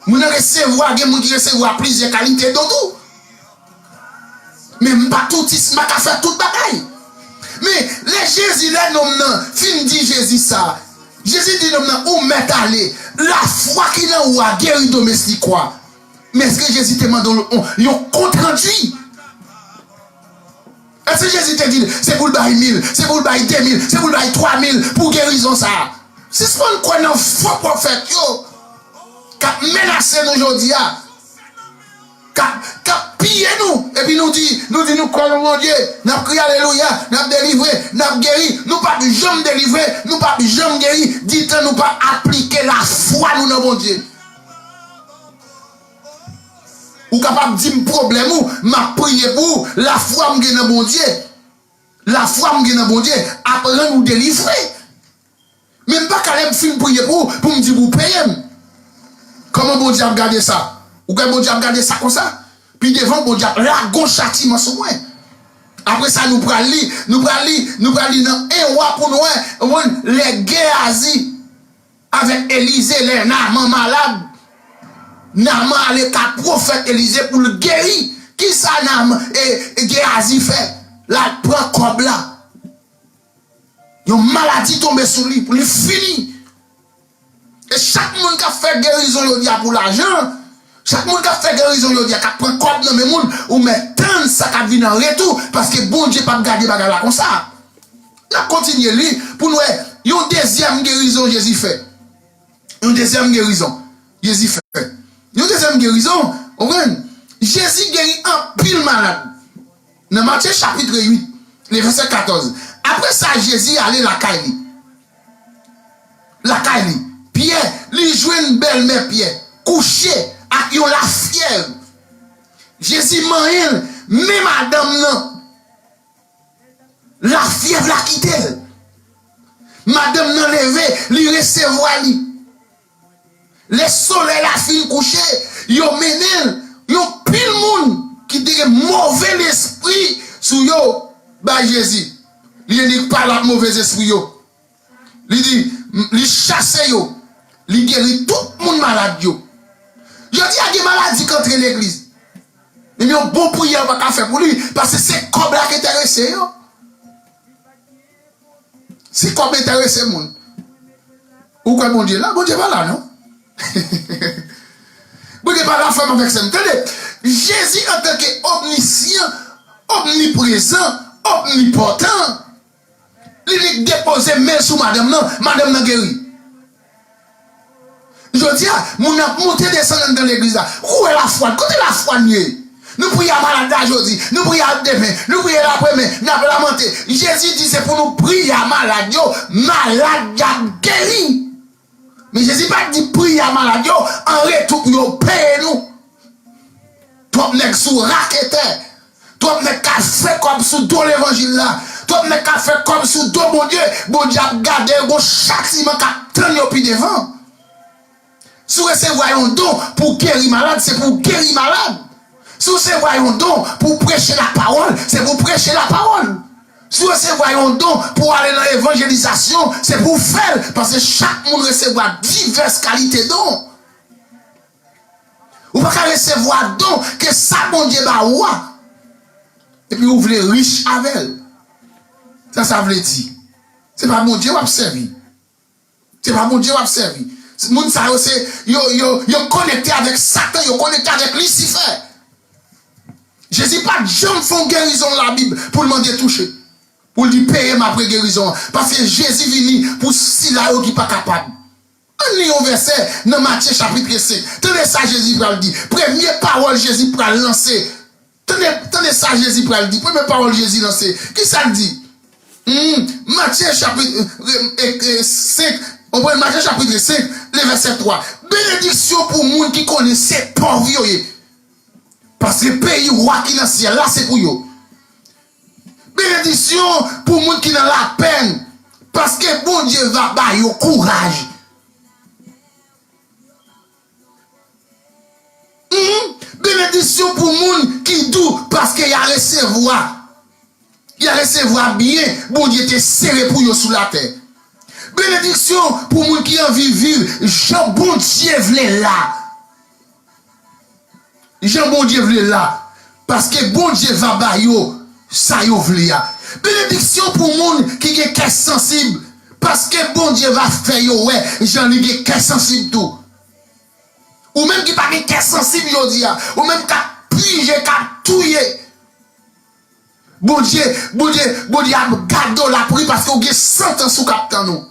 Moun nan resevwa, gen moun ki resevwa plizyè kalite don tou. Men m pa toutis, m pa ka fè tout bagay. Men lè Jezi, lè nonm nan fin di Jezi sa, Jezi di nonm nan, ou mèt ale, lafwa ki nan ou a geri domestik ou a. Men èske Jezi te mande w yon, yon kontrandi? Èske Jezi te di l, se pou l bay mil, se pou l bay de mil, se pou l bay twa mil pou gerizon sa a? Sispann kwè nan fo pwofèt yo k ap menase nou jodi a, k ap, k ap piye nou, epi nou di, nou di nou kwè nan Bondye, n ap kriye alelouya, n ap delivre, n ap geri, nou p ap janm delivre, nou p ap janm geri, ditan nou pa aplike lafwa nou nan Bondye. Ou kapab di m pwoblèm ou, m ap priye pou ou. Lafwa m gen nan Bondye, lafwa m gen nan Bondye ap rann ou delivre. Men m pa ka, lè m fin priye pou ou, pou m di pou w peye m. Kòman Bondye ap gade sa? Ou kwè Bondye ap gade sa konsa? Pi devan, Bondye ap lage yon chatiman sou mwen. Apre sa, nou pral li, nou pral li, nou pral li nan en Wa pou nou wè, ou konprann, lè Geyazi avèk Elize, lè Naaman malad, Naaman ale ka pwofèt Elize pou l geri. Kisa Naaman, e, e Geyazi fè? L al pran kòb la. Yon maladi tonbe sou li, pou li fini. E chak moun k ap fè gerizon jodi a pou lajan, chak moun k ap fè gerizon jodi a, k ap pran kòb nan men moun, ou mèt tann sa k ap vin an retou, paske Bondye p ap gade bagay la konsa. N ap kontinye li pou n wè yon dezyèm gerizon Jezi fè. Yon dezyèm gerizon Jezi fè. Yon dezyèm gerizon, ou konprann? Jezi geri anpil malad. Nan Matye chapit uit, le vèsè katòz. Apre sa, Jezi ale lakay li. Lakay li. Pyè, li jwenn bèlmè Pyè kouche ak yon lafyèv. Jezi manyen l, men madanm nan, lafyèv la kite l. Madanm nan leve, li resevwa li. Lè solèy la fin kouche, yo mennen l Yon pil moun ki te gen move lespri sou yo bay Jezi. Li annik pale ak move lespri yo. Li di, li chase yo. Li geri tout moun malad yo. Jodi a gen maladi k antre legliz. Men yon bon priyè pa ka fè pou li, paske se kòb la k enterese yo. Si kòb enterese moun, ou kwè Bondye la? Bondye pa la, non. Bondye pa la, frè m avèk sè m. Tande, Jezi antanke omnisyan, omniprezan, omnipòtan, li nik depoze men l sou madanm nan, madanm nan geri. Jodi a, moun ap monte desann anndan legliz la. Ou wè lafwa n, kote lafwa n ye? Nou priye a malad la jodi, nou priye a demen, nou priye l aprèmen, n ap lamante. Jezi di se pou nou priye a malad yo, malad y ap geri. Men Jezi pa t di priye a malad yo, an retou pou yo peye nou. Twòp nèg sou raketè. Twòp nèg k ap fè kòb sou do levanjil la. Twòp nèg k ap fè kòb sou do Bondye. Bondye ap gade yo, gon chatiman k ap tann yo pi devan. Si w resevwa yon don pou w geri malad, se pou w geri malad. Si w resevwa yon don pou w preche lapawòl, se pou w preche lapawòl. Si w resevwa yon don pou w ale nan evanjelizasyon, se pou w fè l, paske chak moun resevwa divès kalite don. Ou pa ka resevwa don ke sa Bondye ba ou a, epi ou vle rich avè l. Sa sa vle di? Se pa Bondye w ap sèvi. Se pa Bondye w ap sèvi. Moun sa yo se, yo, yo, yo konekte avèk Satan, yo konekte avèk Lisifè. Jezi pa t janm fè yon gerizon nan Labib pou l mande touche. Pou l di peye m apre gerizon an. Paske Jezi vini pou sila yo ki pa kapab. Ann li yon vèsè nan Matye chapit senk. Tande sa Jezi pral di. Premye pawòl Jezi pral lanse. Tande, tande sa Jezi pral di. Premye pawòl Jezi lanse. Kisa l di? Hmm, Matye chapit, e, e, e, senk. Ou konprann Matye chapit senk, le vèsè twa. Benediksyon pou moun ki konnen se pòv yo ye. Paske peyi wa ki nan syèl la se pou yo. Benediksyon pou moun ki nan lapenn, paske Bondye va ba yo kouraj. Hmm? Benediksyon pou moun ki dou, paske y a resevwa. Y a resevwa byen Bondye te sere pou yo sou latè. Benediksyon pou moun ki anvi viv jan Bondye vle la. Jan Bondye vle la. Paske Bondye va ba yo sa yo vle a. Benediksyon pou moun ki gen kè sansib. Paske Bondye va fè yo wè jan li gen kè sansib tou. Ou menm ki pa gen kè sansib jodi a. Ou menm k ap pije, k ap touye. Bondye, Bondye, Bondye ap gade w, l ap ri paske w gen santans ou k ap tann ou.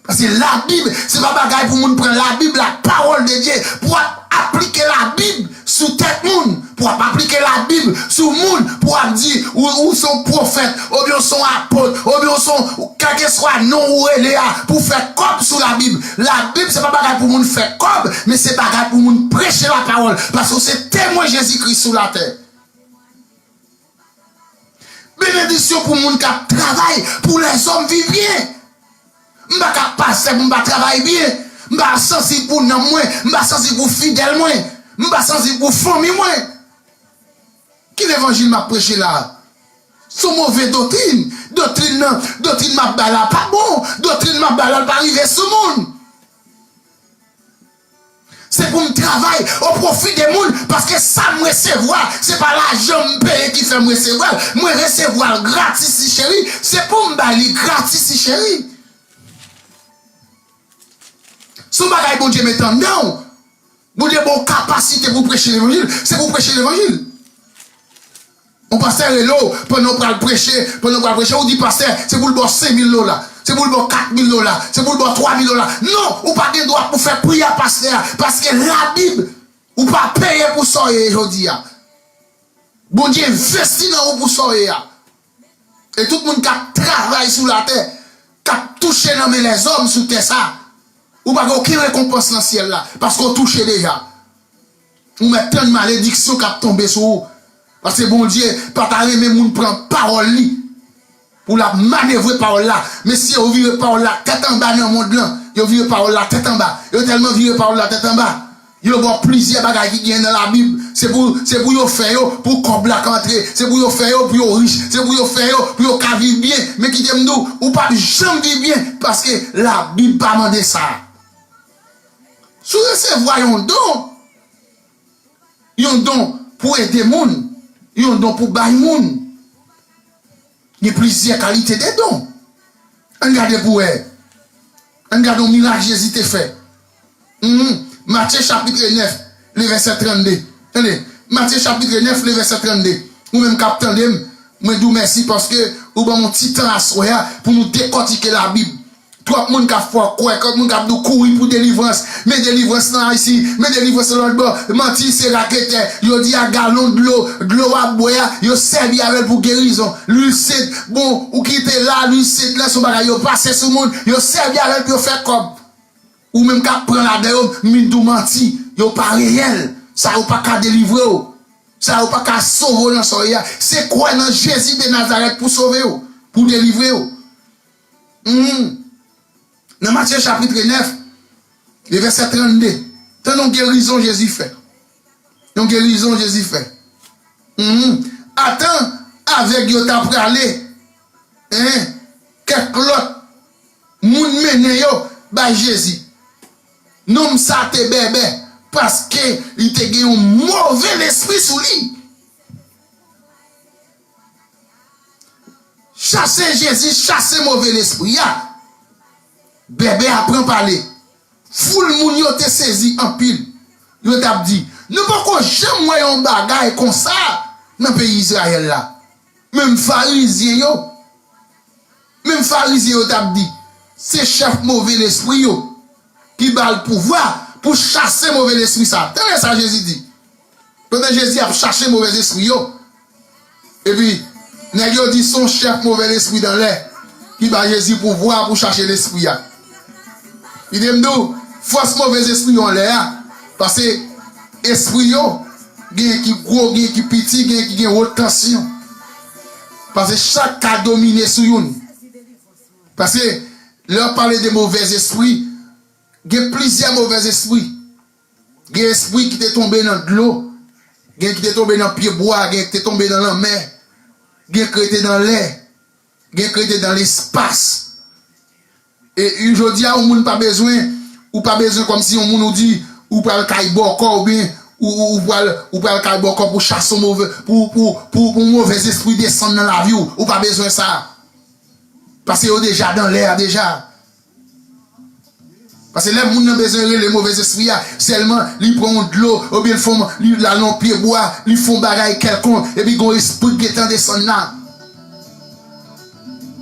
Paske Labib, se pa bagay pou moun pran Labib, la parole de Dieu, pou w ap aplike Labib sou tèt moun, pou w ap aplike Labib sou moun, pou w ap di, ou, ou se yon pwofèt, oubyen ou se yon apot, oubyen ou se yon, kèlkeswa non ou rele a, pou w fè kòb sou Labib. Labib, se pa bagay pou moun fè kòb, men se bagay pou moun preche lapawòl, paske w se temwen Jezikri sou latè. Benediksyon pou moun k ap travay pou lèzòm viv byen. M pa ka pastè pou m pa travay byen. M pa sansib pou nanm mwen. M pa sansib pou fidèl mwen. M pa sansib pou fanmi mwen. Ki levanjil m ap preche la a? Se yon move doktrin. Doktrin nan, doktrin m ap bay la pa bon. Doktrin m ap bay la pa rive sou moun. Se pou m travay o pwofi de moun, paske sa m resevwa, se pa lajan m peye ki fè m resevwa l. Mwen resevwa l gratis, li cheri. Se pou m bay li gratis, li cheri. Se yon bagay Bondye mete anndan w. Bondye ba w kapasite pou w preche levanjil. Se pou w preche levanjil. Yon pastè rele w, pandan w pral preche, pandan w pral preche, ou di pastè, se pou l ba w senk mil dola, se pou l ba w kat mil dola, se pou l ba w twa mil dola. Non, ou pa gen dwa pou fè pri a pastè a, paske Labib, ou pa peye pou sa w ye jodi a. Bondye envesti nan ou pou sa w ye a. E tout moun k ap travay sou latè, k ap touche nan men lèzòm sou tè sa, ou pa gen okenn rekonpans nan syèl la, paske w touche deja. Ou mèt tann malediksyon k ap tonbe sou ou. Paske Bondye pa ta renmen moun pran pawòl li. Pou l ap manevre pawòl la. Mesye, yo vire pawòl la tèt anba nan mond lan. Yo vire pawòl la tèt anba. Yo tèlman vire pawòl la tèt anba. Yo ba w plizyè bagay ki gen nan Labib. Se pou, se pou yo fè yo, pou kòb la ka antre. Se pou yo fè yo, pou yo rich. Se pou yo fè yo, pou yo ka viv byen. Men kite m di w, ou p ap janm viv byen, paske Labib pa mande sa. Si w resevwa yon don, yon don pou ede moun, yon don pou bay moun, gen plizyè kalite de don. Ann gade pou wè. Ann gade yon mirak Jezi te fè. Mhm. Matye chapit nèf, le vèsè trannde. Tande, Matye chapit nèf, le vèsè trannde. Ou menm k ap tande m, mwen di w mèsi paske ou ban m yon ti tan aswè a pou nou dekòtike Labib. Twòp moun k ap fè w kwè, twòp moun k ap di w kouri pou delivrans. Men delivrans nan Ayiti, men delivrans nan lòt bò. Manti, se raketè. Yo di a galon dlo, dlo w ap bwè a, yo sèvi avè l pou gerizon. Lwil sent, bon, ou kite la, lwil sent lan se yon bagay yo pase sou moun, yo sèvi avè l pou yo fè kòb. Ou menm k ap pran ladan yo, m vin di w manti, yo pa reyèl. Sa yo pa ka delivre w. Sa yo pa ka sove w nan sa w ye a. Se kwè nan Jezi de Nazarèt pou sove w, pou delivre w. Mhm. Nan Matye chapit nèf, le vèsè trannde, tande yon gerizon Jezi fè. Yon gerizon Jezi fè. Mhm. Atan avèg yo ta prale, en, kèk lòt moun mennen yo bay Jezi. Nonm sa te bèbè paske li te gen yon move lespri sou li. Chase Jezi, chase move lespri a. Bèbè a pran pale. Foul moun yo te sezi anpil. Yo t ap di, nou poko janm wè yon bagay konsa nan peyi Izrayèl la. Menm Farizyen yo, menm Farizyen yo t ap di, se chèf move lespri yo ki ba l pouvwa pou chase move lespri sa. Tande sa Jezi di. Pandan Jezi ap chache move lespri yo, epi nèg yo di se yon chèf move lespri dan lè ki ba Jezi pouvwa pou chache lespri a. Li di m di w, fòs move lespri yo anlè a, paske espri yo, gen ki gwo, gen ki piti, gen ki gen wot tansyon. Paske chak ka domine sou youn. Paske lè w ap pale de move lespri, gen plizyè move lespri. Gen espri ki te tonbe nan dlo, gen ki te tonbe nan pyebwa, gen ki te tonbe nan lanmè, gen ki rete nan lè, gen ki rete nan lespas. E, e jodi a, yon moun pa bezwen, ou pa bezwen kòmsi yon moun ou di, ou pral kay bòkò oubyen ou, ou, ou pral, ou pral kay bòkò pou chase yon move, pou, pou, pou, pou move espri desann nan lavi w. Ou pa bezwen sa. Paske yo deja dan lè a deja. Paske lè moun nan bezwen rele move espri a, sèlman li pran yon dlo, oubyen l fè yon, li l al nan yon pyebwa, li fè yon bagay kèlkonk, epi gon espri k gentan desann la.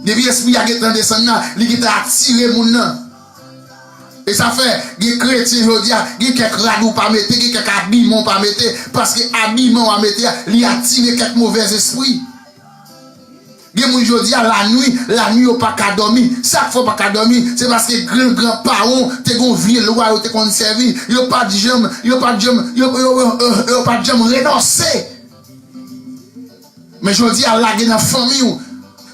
Depi espri a gentan desann la, li gentan atire moun nan. E sa fè, gen kretyen jodi a, gen kèk rad ou pa mete, gen kèk abiman ou pa mete, paske abiman w a mete a, li atire kèk move espri. Gen moun jodi a lanwi, lanwi yo pa ka dòmi. Sa k fè yo pa ka dòmi, se paske gran gran paran te gon vye lwa yo te konn sèvi. Yo pa t janm, yo pa t janm, yo, yo, yo, yo, yo pa t janm renonse. Men jodi a lage nan fanmi w.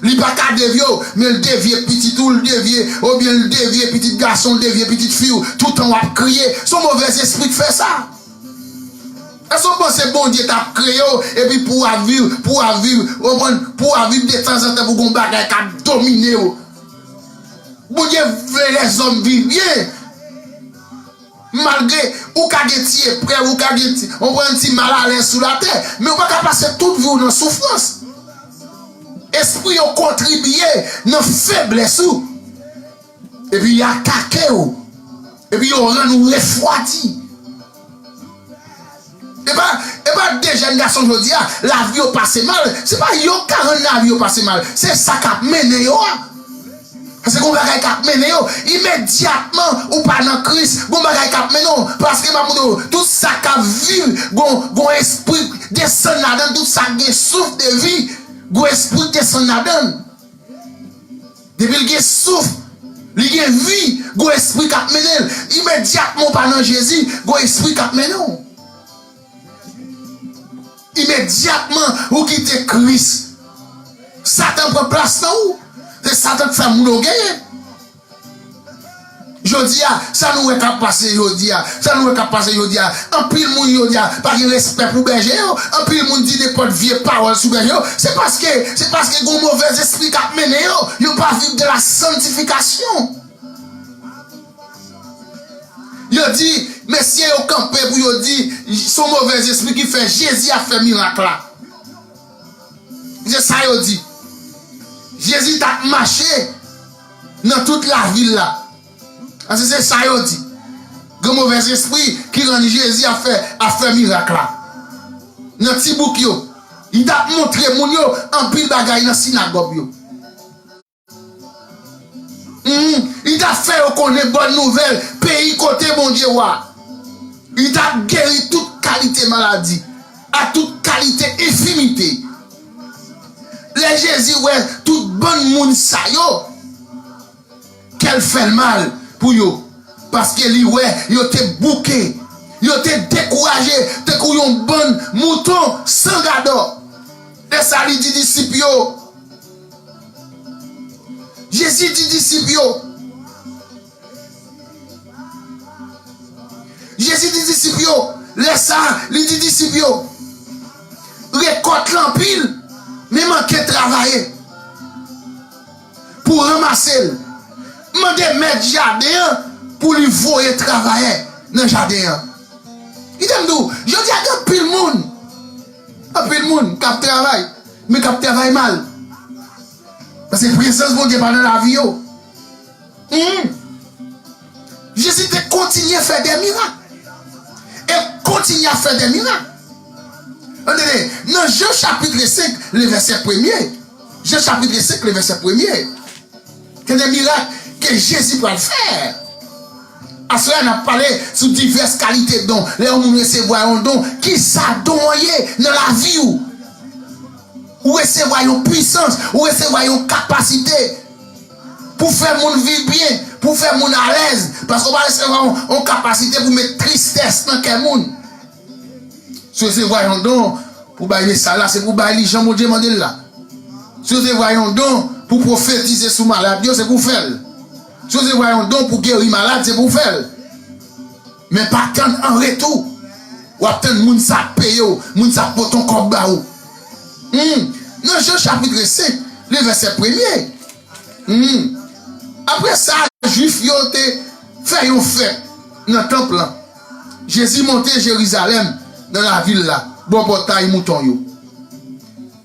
Li pa ka devye w, men l devye pitit ou, l devye, oubyen l devye pitit gason, l devye pitit fi w. Toutan w ap kriye. Se yon move espri k fè sa. Èske w panse Bondye t ap kreye w epi pou w ap viv, pou w ap viv, w konprann, pou w ap viv detanzantan pou gon bagay k ap domine w? Bondye vle lèzòm viv byen. Malgre ou ka gen ti eprèv, ou ka gen ti, w konprann, ti malalèz sou latè, men ou pa ka pase tout vi w nan soufrans. Espri yo kontribye nan feblès ou. Epi y atake w. Epi yo rann ou refwadi. E pa, e pa de jèn gason jodi a, lavi yo pase mal. Se pa yo k ka rann lavi yo pase mal. Se sa k ap mennen yo a. Paske gon bagay k ap mennen yo. Imedyatman ou pa nan Kris, gon bagay k ap mennen w. Paske m ap montre w, tout sa k ap viv, gon, gon espri desann ladan l, tout sa k gen souf de vi, gon espri desann ladan l. Depi l gen souf, li gen vi, gon espri k ap mennen l. Imedyatman w pa nan Jezi, gon espri k ap mennen w. Imedyatman ou kite Kris, Satan pran plas nan ou. Se Satan k fè moun yo genyen. Jodi a, sa nou wè k ap pase jodi a, sa nou wè k ap pase jodi a, anpil moun jodi a pa gen respè pou bèje yo, anpil moun di nenpòt vye pawòl sou bèje yo, se paske, se paske gen yon movèz espri k ap mennen yo, yo pa viv de la santifikasyon. Yo di, mesye yo kanpe pou yo di, se yon movèz espri ki fè Jezi ap fè mirak la. Se sa yo di. Jezi t ap mache nan tout lavil la. Paske se sa yo di. Gen movèz espri ki rann Jezi ap fè, ap fè mirak la. Nan ti bouk yo. Li t ap montre moun yo anpil bagay nan sinagòg yo. Hmm, li t ap fè yo konnen bòn nouvèl peyi kote Bondye wa. Li t ap geri tout kalite maladi, ak tout kalite enfimite. Lè Jezi wè tout bann moun sa yo, kè l fè l mal pou yo, paske li wè yo te bouke, yo te dekouraje, tankou yon bann mouton san gadò. Lè sa li di disip yo, Jezi di disip yo, Jezi di disip yo, lè sa, li di disip yo, rekòt lan anpil, men manke travayè pou ranmase l. Mande mèt jaden an pou li voye travayè nan jaden an. Kite m di w, jodi a gen anpil moun, anpil moun k ap travay, men k ap travay mal. Paske prezans Bondye pa nan lavi yo. Hmm. Jezi te kontinye fè de mirak. E kontinye ap fè de mirak. Tande, nan Jan chapit senk, le vèsè premye. Jan chapit senk, le vèsè premye. Gen de mirak ke Jezi pral fè. Aswè a, n ap pale sou divès kalite don. Lè yon moun resevwa yon don, ki sa don an ye nan lavi w? Ou resevwa yon pwisans, ou resevwa yon kapasite pou fè moun viv byen, pou fè moun alèz. Paske w pa resevwa yon, yon kapasite pou met tristès nan kè moun. Si w resevwa yon don pou bay mesaj la, se pou bay li jan Bondye mande l la. Si w resevwa yon don pou pwofetize sou malad yo, se pou w fè l. Si w resevwa yon don pou geri malad, se pou w fè l. Men pa tann an retou. W ap tann moun sa ap peye w, moun sa ap pote yon kòb ba ou. Hmm. Nan Jan chapit senk, le vèsè premye. Hmm. Apre sa, Jwif yo te fè yon fèt nan tanp lan. Jezi monte Jerizalèm nan lavil la, bò pòtay mouton yo.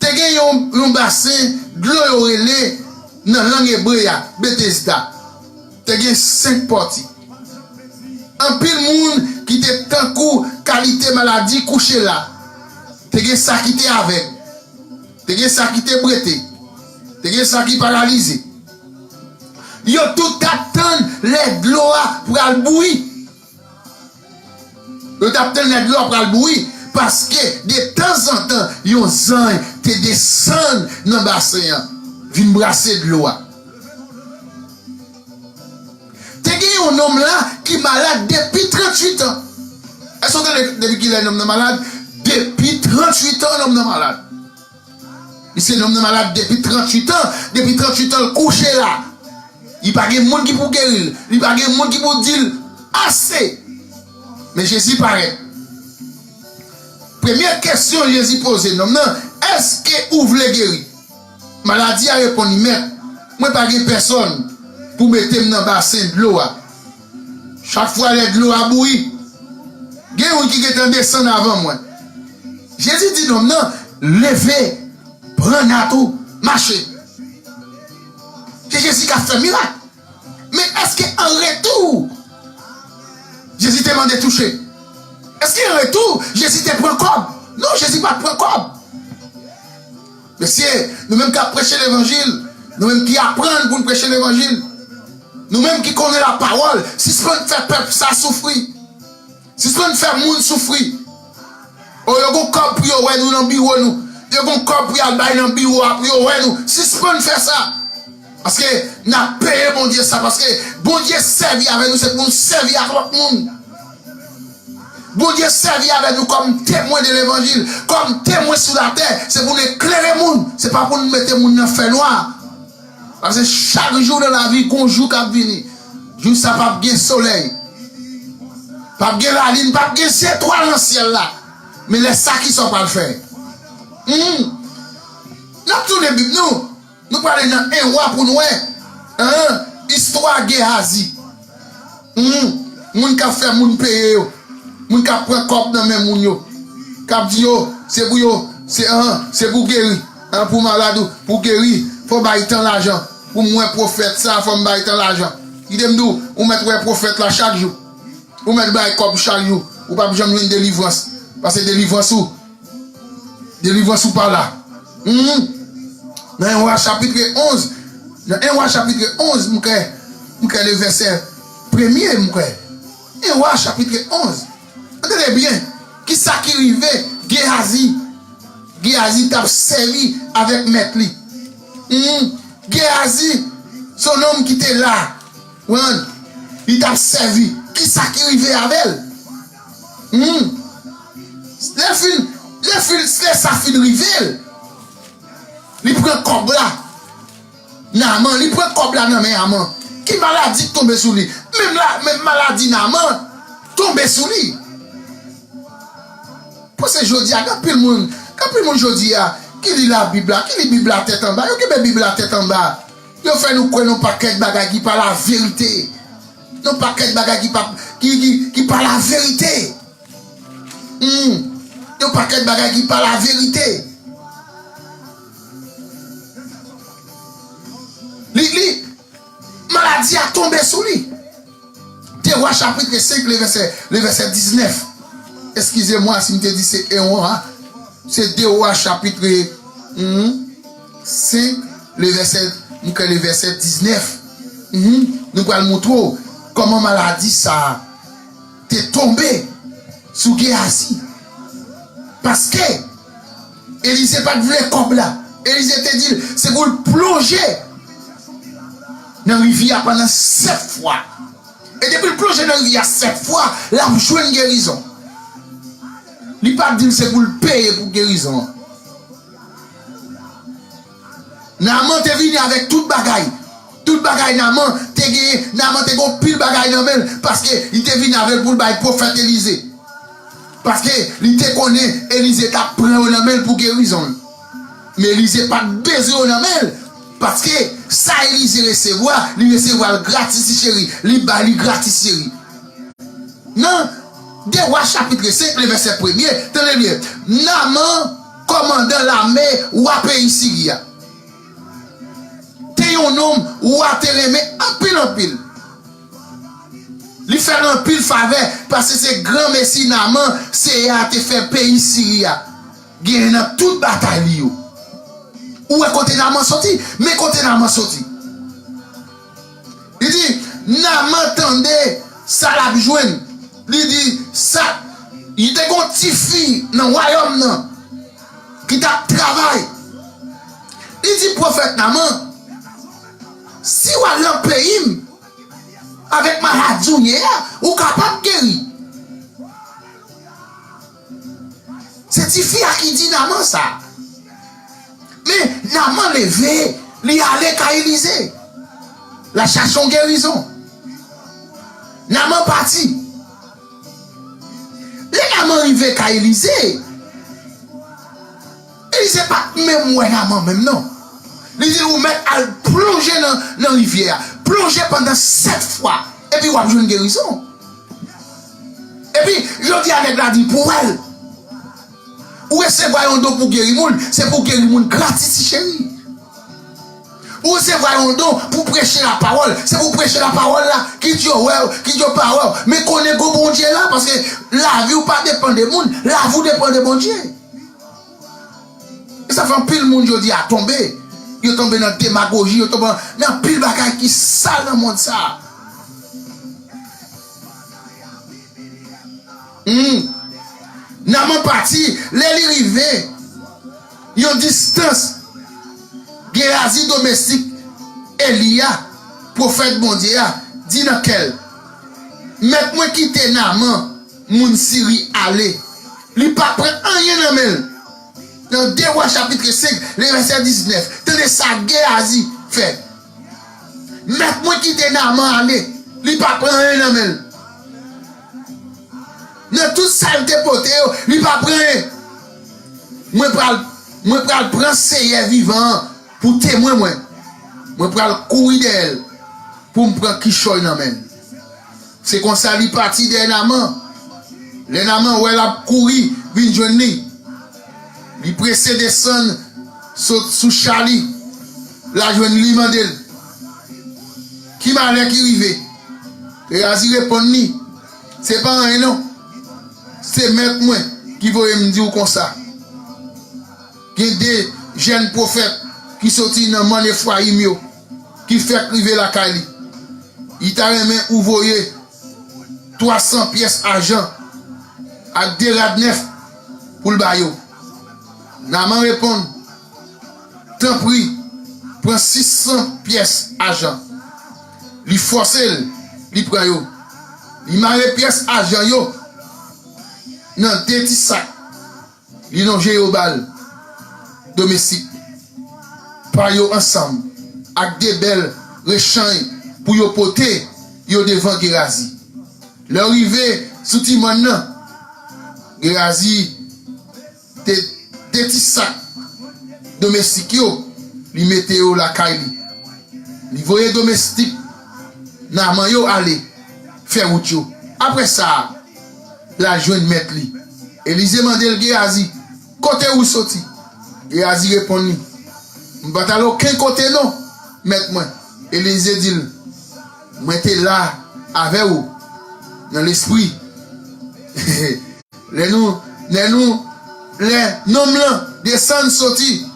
Te gen yon, yon basen dlo yo rele nan lang ebre a Betesda. Te gen senk pòti. Anpil moun ki te tankou kalite maladi kouche la. Te gen sa ki te avèg. Te gen sa ki te brete. Te gen sa ki paralize. Yo tout t ap tann lè dlo a pral bouyi. Yo t ap tann lè dlo a pral bouyi, paske detanzantan yon zanj te desann nan basen an, vin brase dlo a. Te gen yon nonm la ki malad depi tranntuit an. Èske w tande depi kilè nonm nan malad? Depi tranntuit an, nonm nan malad. Misye nonm nan malad depi tranntuit an. Depi tranntuit an, l kouche la. Li pa gen moun ki pou geri l. Li pa gen moun ki pou di l ase. Men Jezi parèt. Premye kesyon Jezi poze nonm nan, èske ou vle geri? Maladi a reponn li, mèt, mwen pa gen pèsòn pou mete m nan basen dlo a. Chak fwa lè dlo a bouyi, gen youn ki gentan desann avan mwen. Jezi di nonm nan, leve, pran nat ou, mache. Se Jezi k ap fè mirak. Men èske an retou, Jezi te mande touche? Èske an retou, Jezi te pran kòb? Non, Jezi pa t pran kòb. Mesye, nou menm k ap preche levanjil, nou menm ki aprann pou n preche levanjil, nou menm ki konnen lapawòl, sispann fè pèp sa soufri. Sispann fè moun soufri. O, yo gon kòb pou yo wè nou nan biwo nou. Yo gon kòb pou y al bay nan biwo a pou yo wè nou. Sispann fè sa. Paske n ap peye Bondye sa. Paske Bondye sèvi avè nou, se pou nou sèvi ak lòt moun. Bondye sèvi avè nou kòm temwen de levanjil, kòm temwen sou latè, se pou nou eklere moun, se pa pou nou mete moun nan fènwa. Paske chak jou nan lavi, gon jou k ap vini. Jou sa p ap gen solèy. P ap gen lalin, p ap gen zetwal nan syèl la. Men lè sa, kisa w pral fè? Hmm. N ap tounen Bib nou. Nou prale nan en Wa pou n wè, en, istwa Gehazi. Hmm. Moun k ap fè moun peye yo. Moun k ap pran kòb nan men moun yo. K ap di yo, se pou yo, se, en, se pou geri. En, pou malad ou, pou geri, fò w bay tan lajan. Pou m wè pwofèt sa, fò m bay tan lajan. Kite m di w, ou mèt wè pwofèt la chak jou. Ou mèt bay kòb chak jou. Ou p ap janm jwenn delivrans. Paske delivrans ou, delivrans ou pa la. Hmm. Nan en Wa chapit onz, nan en Wa chapit onz, m kwè, m kwè le vèsè premye, m kwè. En Wa chapit onz. Tande byen, kisa ki rive Gehazi? Gehazi t ap sèvi avèk mèt li. Hmm. Gehazi, se yon nonm ki te la. Konprann? Li t ap sèvi. Kisa ki rive avè l? Hmm. Lè fin, lè fin, lè sa fin rive l, li pran kòb la. Naman, li pran kòb la nan men Naman. Ki maladi k tonbe sou li? Menm la, menm maladi Naman tonbe sou li. Paske jodi a, gen anpil moun, gen anpil moun jodi a, ki li Labib la, ki li Bib la tèt anba. Yo kenbe Bib la tèt anba. Yo fè nou kwè nan pakèt bagay ki pa laverite. Nan pakèt bagay ki pa, ki, ki, ki pa laverite. Hmm. Yon pakèt bagay ki pa laverite. Li, li, maladi a tonbe sou li. De Wa chapit senk, le vèsè, le vèsè diznèf. Eskize mwa si m te di se en Wa. Se de Wa chapit, hmm, senk, le vèsè, m kwè le vèsè diznèf. Hmm, nou pral montre w kòman maladi sa a te tonbe sou Gehazi. Paske Elize pa t vle kòb la. Elize te di l se pou l plonje nan rivyè a pandan sèt fwa. E depi l plonje nan rivyè a sèt fwa, l ap jwenn gerizon. Li pa t di l se pou l peye pou gerizon an. Naman te vini avèk tout bagay. Tout bagay Naman te genyen, Naman te gen yon pil bagay nan men l, paske li te vini avè l pou l bay pwofèt Elize. Paske li te konnen Elize t ap pran yo nan men l pou gerizon l. Men Elize pa t bezwen yo nan men l, paske sa Elize resevwa, li resevwa l gratis, cheri. Li bay li gratis, cheri. Nan de Wa chapit senk, le vèsè premye, tande byen. Naman, kòmandan lame wa peyi Siri a, te yon nonm wa te renmen anpil, anpil. Li fè l anpil favè, paske se granmesi Naman Seyè a te fè peyi Siri a genyen nan tout batay li yo. Ou wè kote Naman soti? Men kote Naman soti. Li di, Naman tande sa l ap jwenn. Li di, sa, li te gen yon tifi nan wayòm nan ki t ap travay. Li di pwofèt Naman, si w al nan peyi m avèk maladi w ye a, ou kapab geri. Se tifi a ki di Naman sa. Men Naman leve, li ale kay Elize. L al chache yon gerizon. Naman pati. Lè Naman rive kay Elize, Elize pa t menm wè Naman menm non. Li di l ou mèt al plonje nan, nan rivyè a. Plonje pandan sèt fwa. Epi w ap jwenn gerizon. Epi, jodi a nèg la di pou wè l. Ou resevwa yon don pou geri moun, se pou geri moun gratis, cheri. Ou resevwa yon don pou preche lapawòl, se pou preche lapawòl la, kit yo wè w, kit yo pa wè w. Men konnen gon Bondye la, paske lavi w pa depann de moun, lavi w depann de Bondye. E sa fè anpil moun jodi a tonbe. Yo tonbe nan demagoji, yo tonbe nan anpil bagay ki sal nan mond sa a. Hmm. Naman pati, lè li rive yon distans, Geyazi domestik Eli a, pwofèt Bondye a, di nan kè l, mèt mwen kite Naman, moun Siri, ale. Li pa pran anyen nan men l. Nan de Wa chapit senk, le vèsè diznèf, tande sa Geyazi fè. Mèt mwen kite Naman ale. Li pa pran anyen nan men l. Nan tout sa l te pote yo, li pa pran anyen. Mwen pral, mwen pral pran Seyè vivan an pou temwen mwen. Mwen pral kouri dèyè l pou m pran kichòy nan men l. Se konsa li pati dèyè Naman. Lè Naman wè l ap kouri vin jwenn li, li prese desann sot sou cha li. L al jwenn li, mande l, "Ki malè ki rive?" Geyazi reponn li, "Se pa anyen non. Se mèt mwen ki voye m di w konsa. Gen de jèn pwofèt ki soti nan mòn Efrayim yo, ki fèk rive lakay li. Li ta renmen ou voye twa san pyès ajan ak de rad nèf pou l ba yo." Naman reponn, "Tanpri, pran sis san pyès ajan." Li fòse l, li pran yo. Li mare pyès ajan yo nan de ti sak. Li lonje yo ba l domestik pa yo ansanm ak de bèl rechanj pou yo pote yo devan Geyazi. Lè yo rive sou ti mòn nan, Geyazi te de ti sak domestik yo, li mete yo lakay li. Li voye domestik Naman yo ale fè wout yo. Apre sa, l al jwenn mèt li. Elize mande l, "Geyazi, kote ou soti?" Geyazi reponn li, "M pa t al okenn kote non, mèt mwen." Elize di l, "Mwen te la avè w nan lespri." Lè nou, lè nou, lè nonm lan desann soti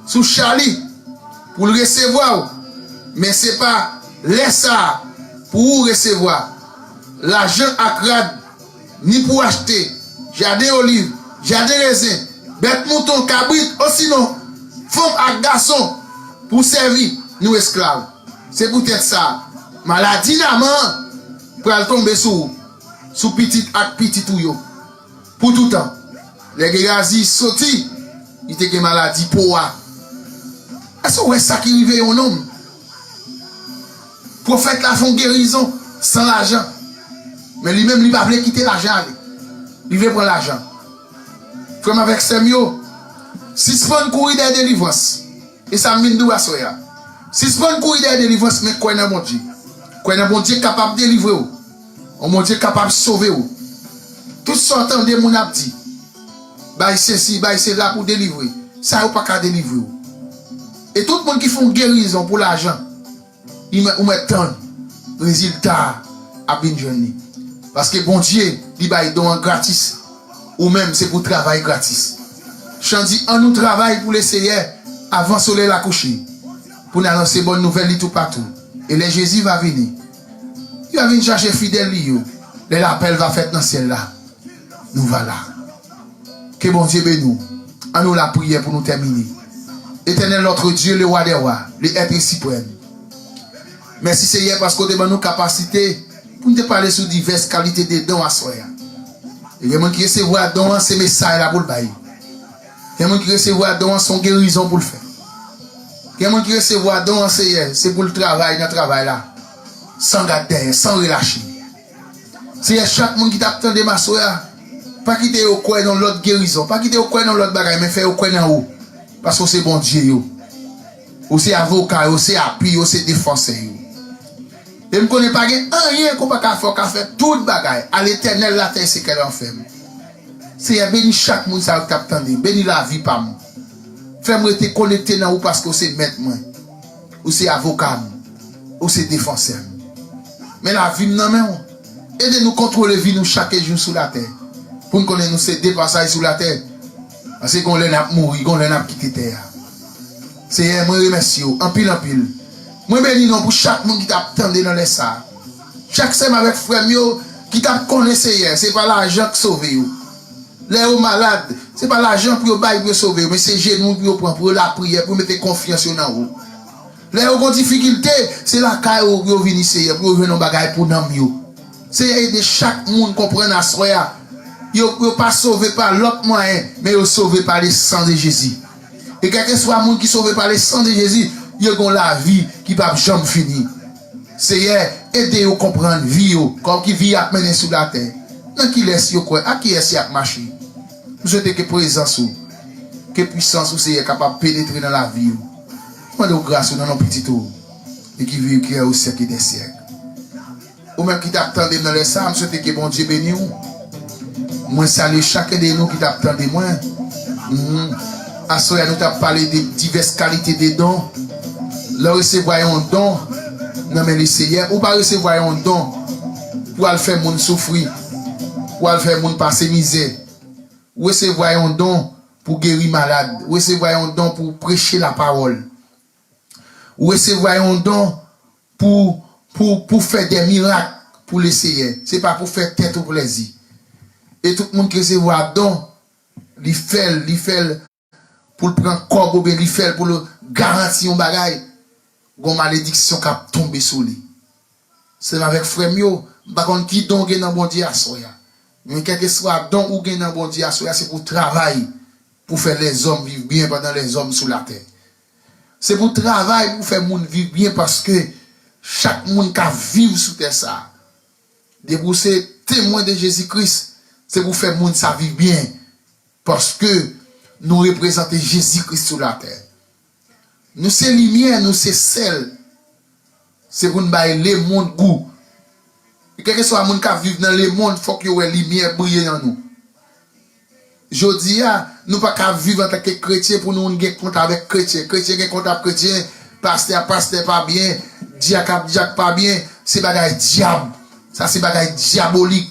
sou cha li pou l resevwa w, men se pa lè sa a pou ou resevwa lajan ak rad, ni pou achte jaden oliv, jaden rezen, bèt mouton, kabrit, osinon fanm ak gason pou sèvi nou esklav. Se poutèt sa, maladi Naman an pral tonbe sou ou, sou pitit ak pitit ou yo, pou toutan. Lè Geyazi soti, li te gen maladi po a. Èske w wè sa ki rive yon nonm? Pwofèt la fè yon gerizon san lajan. Men li menm, li pa vle kite lajan ale. Li vle pran lajan. Frè m avèk sè m yo, sispann kouri dèyè delivrans. E sa m vin di w aswè a. Sispann kouri dèyè delivrans, men kwè nan Bondye. Kwè nan Bondye kapab delivre w. Yon Bondye kapab sove w. Tout sa w tande moun ap di, bay sesi, bay sela pou delivre. Sa yo pa ka delivre w. E tout moun ki fè yon gerizon pou lajan, li mèt, ou mèt tann rezilta a ap vin jwenn li. Paske Bondye, li bay don an gratis. Ou menm, se pou w travay gratis. Chan di, annou travay pou Leseyè avan solèy la kouche, pou n anonse bòn nouvèl li toupatou. E lè Jezi va vini, li va vin chache fidèl li yo. Lè lapèl va fèt nan syèl la, nou va la. Ke Bondye beni w. Annou lapriyè pou nou tèmine. Éternel notre Dieu, le roi des rois, le être suprême. Mèsi Seyè paske w te ban nou kapasite pou n te pale sou divès kalite de don aswè a. E gen moun ki resevwa don an, se mesaj la pou l bay. Gen moun ki resevwa don an, se yon gerizon pou l fè. Gen moun ki resevwa don an, Seyè, se pou l travay nan travay la, san gad dèyè, san relache. Seyè, chak moun ki t ap tande m aswè a, pa kite yo kwè nan lòt gerizon, pa kite yo kwè nan lòt bagay, men fè yo kwè nan ou. Paske w se Bondye yo. Ou se avoka yo, ou se api yo, ou se defansè yo. E m konnen pa gen anyen ke w pa ka fè, w ka fè tout bagay. A Letènèl, latè e syèl anfèm. Seyè, beni chak moun sa yo k t ap tande m. Beni lavi pa m. Fè m rete konekte nan ou paske w se mèt mwen. Ou se avoka m. Ou se defansè m. Men lavi m nan men w. Ede nou kontwole vi nou chak jou sou latè. Pou n konnen nou se de pasaj sou latè. Paske gon lè n ap mouri, gon lè n ap kite tè a. Seyè, mwen remèsye w anpil, anpil. Mwen beni non pou chak moun ki t ap tande nan lè sa a. Chak sè m avèk frè m yo ki t ap konnen, Seyè, se pa lajan k sove yo. Lè yo malad, se pa lajan pou yo bay pou yo sove yo, men se jenou pou yo pran, pou yo lapriyè, pou yo mete konfyans yo nan ou. Lè yo gon difikilte, se lakay ou pou yo vini, Seyè, pou yo jwenn yon bagay pou nanm yo. Seyè, ede chak moun konprann aswè a. Yo, yo pa sove pa lòt mwayen, men yo sove pa le sang de Jésus. E kèlkeswa moun ki sove pa le sang de Jésus, yo gon lavi ki p ap janm fini. Seyè, ede yo konprann vi yo, kòm ki vi y ap mennen sou latè. Nan kilès yo kwè, ak kiyès y ap mache. M swete ke prezans ou, ke pwisans ou, Seyè, kapab penetre nan lavi yo. Mande w gras ou nan non pitit ou, e ki viv, ki rèy o syèk e dè syèk. Ou menm ki t ap tande m nan lè sa a, m swete ke Bondye beni w. Mwen salye chak de nou ki t ap tande mwen. Mhm. Aswè a, nou t ap pale de divès kalite de don. Lè w resevwa yon don nan men Leseyè, ou pa resevwa yon don pou al fè moun soufri, pou al fè moun pase mizè. Ou resevwa yon don pou geri malad. Ou resevwa yon don pou preche lapawòl. Ou resevwa yon don pou, pou, pou fè de mirak pou Leseyè. Se pa pou fè tèt ou plèzi. E tout moun ki resevwa don, li fè l, li fè l pou l pran kòb oubyen li fè l pou l garanti yon bagay, gon malediksyon k ap tonbe sou li. Sèlman avèk frè m yo, m pa konn ki don w gen nan Bondye aswè a. Men kèlkeswa don ou gen nan Bondye aswè a, se pou travay, pou fè lèzòm viv byen pandan lèzòm sou latè. Se pou travay, pou fè moun viv byen, paske chak moun k ap viv sou tè sa a, depi w se temwen de Jezi Kris, se pou fè moun sa viv byen, paske nou reprezante Jezi Kris sou latè. Nou se limyè, nou se sèl. Se pou n bay lemonn gou. E kèlkeswa moun k ap viv nan lemonn, fòk yo wè limyè briye nan nou. Jodi a, nou pa ka viv antanke kretyen pou nou gen kont avèk kretyen. Kretyen gen kont ak kretyen, pastè ak pastè pa byen, dyak ak dyak pa byen, se bagay dyab. Sa se bagay dyabolik.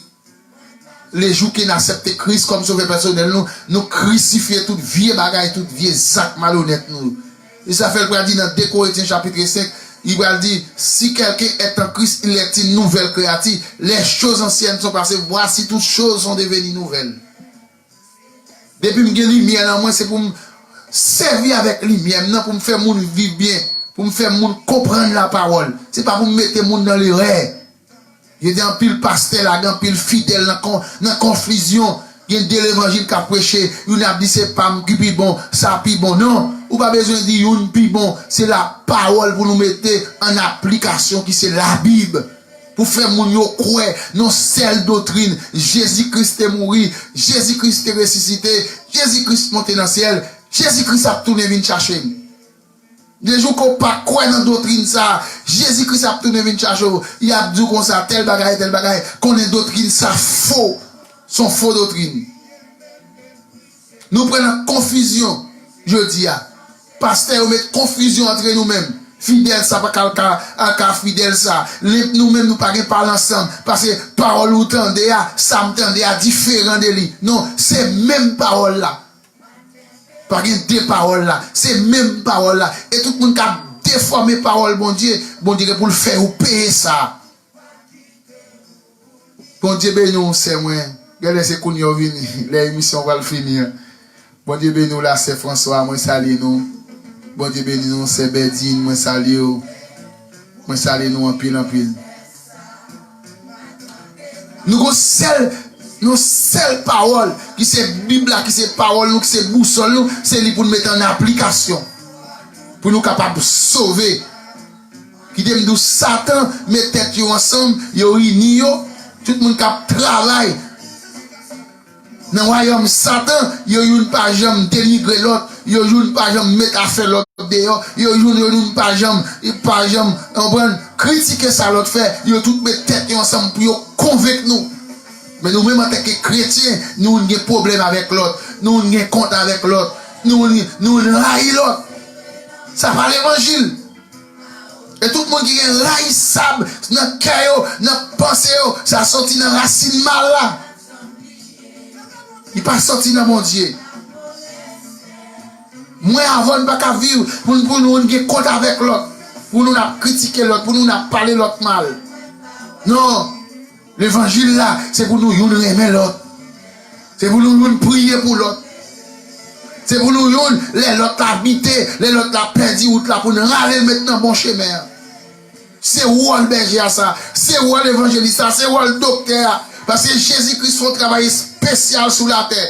Lejou ke n aksepte Kris kòm Sovè pèsonèl nou, nou krisifye tout vye bagay, tout vye zak malonèt nou. E sa fè l pral di nan de Korentyen chapit senk, li pral di, si quelqu'un est en Christ, il est une nouvelle créature. Les choses anciennes sont passées, voici toutes choses sont devenues nouvelles. Depi m gen limyè nan mwen, se pou m sèvi avèk limyè m nan pou m fè moun viv byen, pou m fè moun konprann lapawòl. Se pa pou m mete moun nan lerè. Gen de anpil pastè la, gen anpil fidèl nan kon-, nan konfizyon. Gen de levanjil k ap preche, youn ap di se pa m ki pi bon, sa pi bon. Non, ou pa bezwen di youn pi bon. Se lapawòl pou nou mete an aplikasyon ki se Labib. Pou fè moun yo kwè nan sèl doktrin, Jezi Kris te mouri, Jezi Kris te resisite, Jezi Kris monte nan syèl, Jezi Kris ap tounen vin chache n. De jou ke w pa kwè nan doktrin sa a, Jezi Kris ap tounen vin chache w. Y ap di w konsa, tèl bagay, tèl bagay. Konnen doktrin sa fo. Se yon fo doktrin. Nou pran nan konfizyon jodi a. Pastè yo met konfizyon antre nou menm. Fidèl sa pa ka al ka, al ka fidèl sa. Li, nou menm nou pa gen pale ansanm. Paske pawòl ou tande a, sa m tande a diferan de li. Non, se menm pawòl la. Pa gen de pawòl la. Se menm pawòl la. E tout moun k ap defòme pawòl Bondye, Bondye gen pou l fè yo peye sa. Bondye beni w, sè mwen. Genlè se kounye a w vini, lè emisyon an pral fini an. Bondye beni w la, sè Franswa, mwen salye nou. Bondye beni nou, sè Bèdin, mwen salye w. Mwen salye nou anpil, anpil. Nou gon sèl, nou sèl pawòl, ki se Bib la, ki se pawòl nou, ki se bousòl nou, se li pou n mete an aplikasyon. Pou nou kapab sove. Kite m di w, Satan met tèt yo ansanm, yo ini yo, tout moun k ap travay nan wayòm Satan, yo youn pa janm denigre lòt, yo youn pa janm met afè lòt deyò, yo youn, yo youn pa janm, pa janm, konprann, kritike sa lòt fè, yo tout met tèt yo ansanm pou yo konvenk nou. Men nou menm antanke kretyen, nou youn gen pwoblèm avèk lòt, nou youn gen kont avèk lòt, nou youn, nou youn rayi lòt. Sa pa levanjil. E tout moun ki gen rayisab nan kè yo, nan panse yo, sa soti nan rasin mal la. Li pa soti nan Bondye. Mwen avè w n pa ka viv pou n, pou nou gen kont avèk lòt, pou nou n ap kritike lòt, pou nou n ap pale lòt mal. Non. Levanjil la, se pou nou youn renmen lòt. Se pou nou youn priye pou lòt. Se pou nou youn, lè lòt la bite, lè lòt la pèdi wout la, pou n rale l met nan bon chemen an. Se wòl bèje a sa, se wòl evanjelis la, se wòl doktè a. Paske Jezi Kris fè yon travay espesyal sou latè.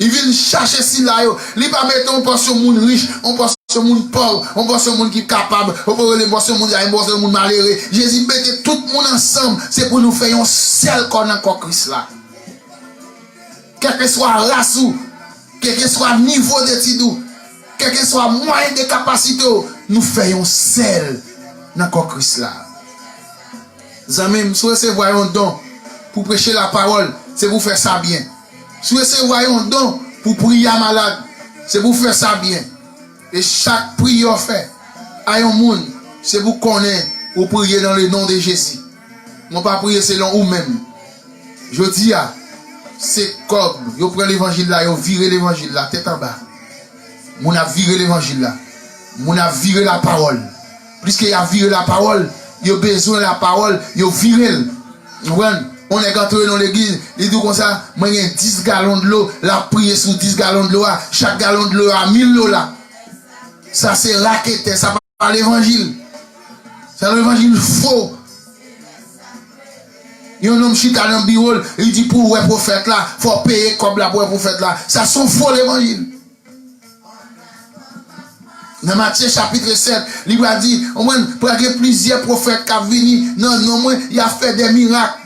Li vin chache sila yo. Li pa mete yon pòsyon moun rich, yon pòsyon se yon moun pòv, yon bò se yon moun ki kapab, yon bò rele bò se yon moun, yon bò se yon moun malere. Jezi mete tout moun ansanm, se pou nou fè yon sèl kò nan kò Kris la. Kèlkeswa ras ou, kèlkeswa nivo detid ou, kèlkeswa mwayen de kapasite w, nou fè yon sèl nan kò Kris la. Zanmi m, si w resevwa yon don pou preche lapawòl, se pou w fè sa byen. Si w resevwa yon don pou priye a malad, se pou w fè sa byen. E chak priyè w fè a yon moun, se pou w konnen ou priye dans le nom de Jésus. Mwen pa priye selon ou menm. Jodi a, se kòb, yo pran levanjil la, yo vire levanjil la tèt anba. Moun ap vire levanjil la. Moun ap vire lapawòl. Pliske y ap vire lapawòl, yo bezwen lapawòl, yo vire l. Ou konprann? Yon nèg antre nan legliz, li di w konsa, mwen gen dis galon dlo, l ap priye sou dis galon dlo a, chak galon dlo a mil dola. Sa se raketè, sa pa levanjil. Sa levanjil fo. Yon nonm chita nan biwo l, li di pou w wè pwofèt la, fò w peye kòb la pou w wè pwofèt la. Sa se yon fo levanjil. Nan Matye chapit sèt, li pral di, ou konprann, pral gen plizyè pwofèt k ap vini nan non mwen, y ap fè de mirak.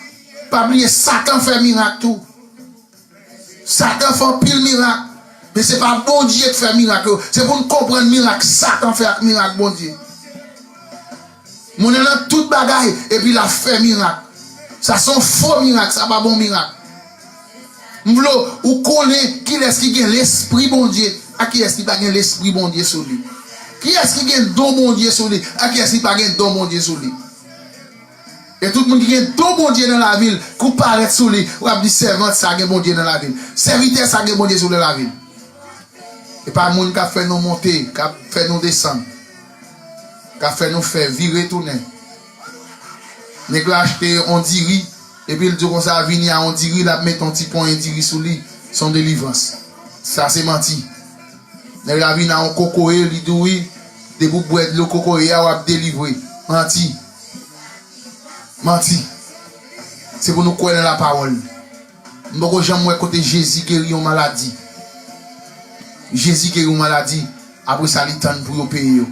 Pa bliye, Satan fè mirak tou. Satan fè anpil mirak. Men se pa Bondye k fè mirak yo. Se pou n konprann mirak Satan fè ak mirak Bondye. Moun nan nan tout bagay, epi l ap fè mirak. Sa se yon fo mirak, sa pa bon mirak. M vle w konnen kilès ki gen lespri Bondye, ak kilès ki pa gen lespri Bondye sou li. Kilès ki gen don Bondye sou li, ak kilès ki pa gen don Bondye sou li. E tout moun ki gen don Bondye nan lavi l, kou parèt sou li, w ap di sèvant sa gen Bondye nan lavi l. Sèvitè sa gen Bondye sou li nan lavi l. E pa moun k ap fè nou monte, k ap fè nou desann, k ap fè nou fè vire tounen. Nèg la achte yon diri, epi l di w konsa vini a yon diri, l ap mete yon ti ponyen diri sou li, se yon delivrans. Sa se manti. Nèg la vin a yon kokoye, li di w wi, depi w bwè dlo kokoye a, w ap delivre. Manti. Manti. Se pou nou kwè nan lapawòl. M poko janm wè kote Jezi geri yon maladi. Jezi geri yon maladi, apre sa li tann pou yo peye yo.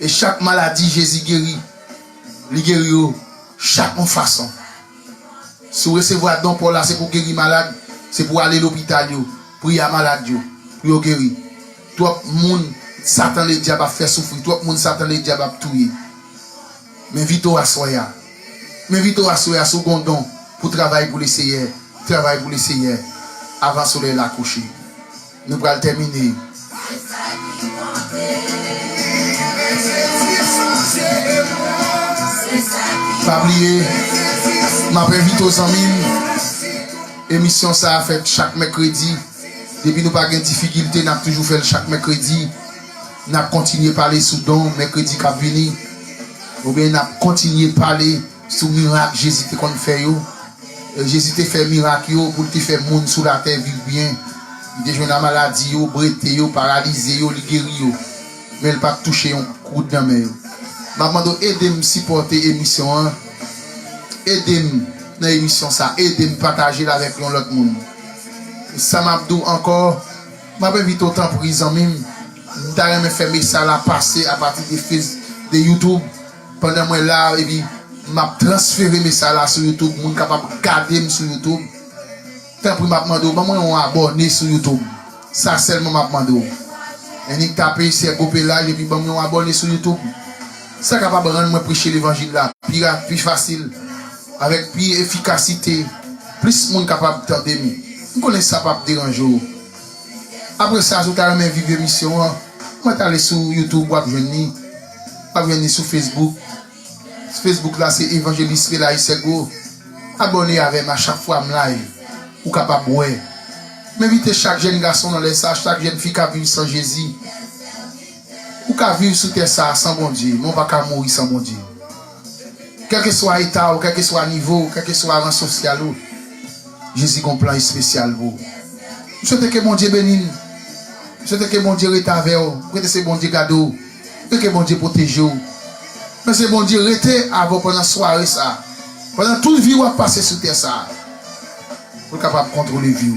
E chak maladi Jezi geri, li geri yo chak yon fason. Si w resevwa don pa w la, se pou w geri malad, se pou w ale lopital yo, priye a malad yo, pou yo geri. Twòp moun Satan ledyab ap fè soufri, twòp moun Satan ledyab ap touye. M envite w aswè a. M envite w aswè a, si w gen yon don pou travay pou Leseyè, travay pou Leseyè avan solèy la kouche. Nou pral tèmine. Pa bliye, m ap envite w zanmi m. Emisyon sa a fèt chak mèkredi. Depi nou pa gen difikilte, n ap toujou fè l chak mèkredi. N ap kontinye pale sou don mèkredi k ap vini. Oubyen n ap kontinye pale sou mirak Jezi te konn fè yo. E Jezi te fè mirak yo pou l te fè moun sou latè viv byen. Li te jwenn a maladi yo, brete yo, paralize yo, li geri yo. Men l pa t touche yon koud nan men yo. M ap mande w ede m sipòte emisyon an. Ede m nan emisyon sa. Ede m pataje l avèk yon lòt moun. Sa m ap di w ankò, m ap envite w tanpri zanmi m. M ta renmen fè mesaj la pase apati de Face, de YouTube. Pandan mwen la, epi m ap transfere mesaj la sou YouTube, moun kapab gade m sou YouTube. Tanpri, m ap mande w, ban mwen yon abòne sou YouTube. Sa sèlman m ap mande w. Annik tape Sergo Pelage epi ban mwen yon abòne sou YouTube. Sa kapab rann mwen preche levanjil la pi rap, pi fasil, avèk pi efikasite. Plis moun kapab tande m. M konnen sa p ap deranje w. Apre sa, si w ta renmen viv emisyon an, mwen t ale sou YouTube, w ap jwenn li. W ap jwenn li sou Facebook. Facebook la se Evanjelis Pelagie Sègo. Abòne avè m a chak fwa m live. Ou kapab wè. M envite chak jèn gason nan lè sa, chak jèn fi k ap viv san Jezi. Ou ka viv sou tè sa a san Bondye, men w pa ka mouri san Bondye. Kèlkeswa eta w, kèlkeswa nivo w, kèlkeswa ran sosyal ou, Jezi gen yon plan espesyal pou ou. M swete ke Bondye beni n. M swete ke Bondye rete avè w. M swete se Bondye gade w. E ke Bondye pwoteje w. Men se Bondye rete avè w pandan sware sa a. Pandan tout vi w ap pase sou tè sa a. Pou l kapab kontwole vi w.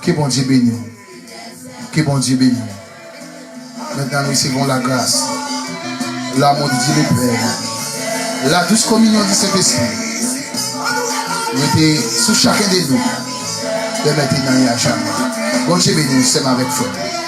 Ke Bondye beni w. Ke Bondye beni w. Maintenant, nous recevons la grâce, l'amour de Dieu le Père, la douce communion du Saint-Esprit. Rete sou chacun de nous, dès maintenant et à jamais. Bondye beni nou, sè m avèk frè m.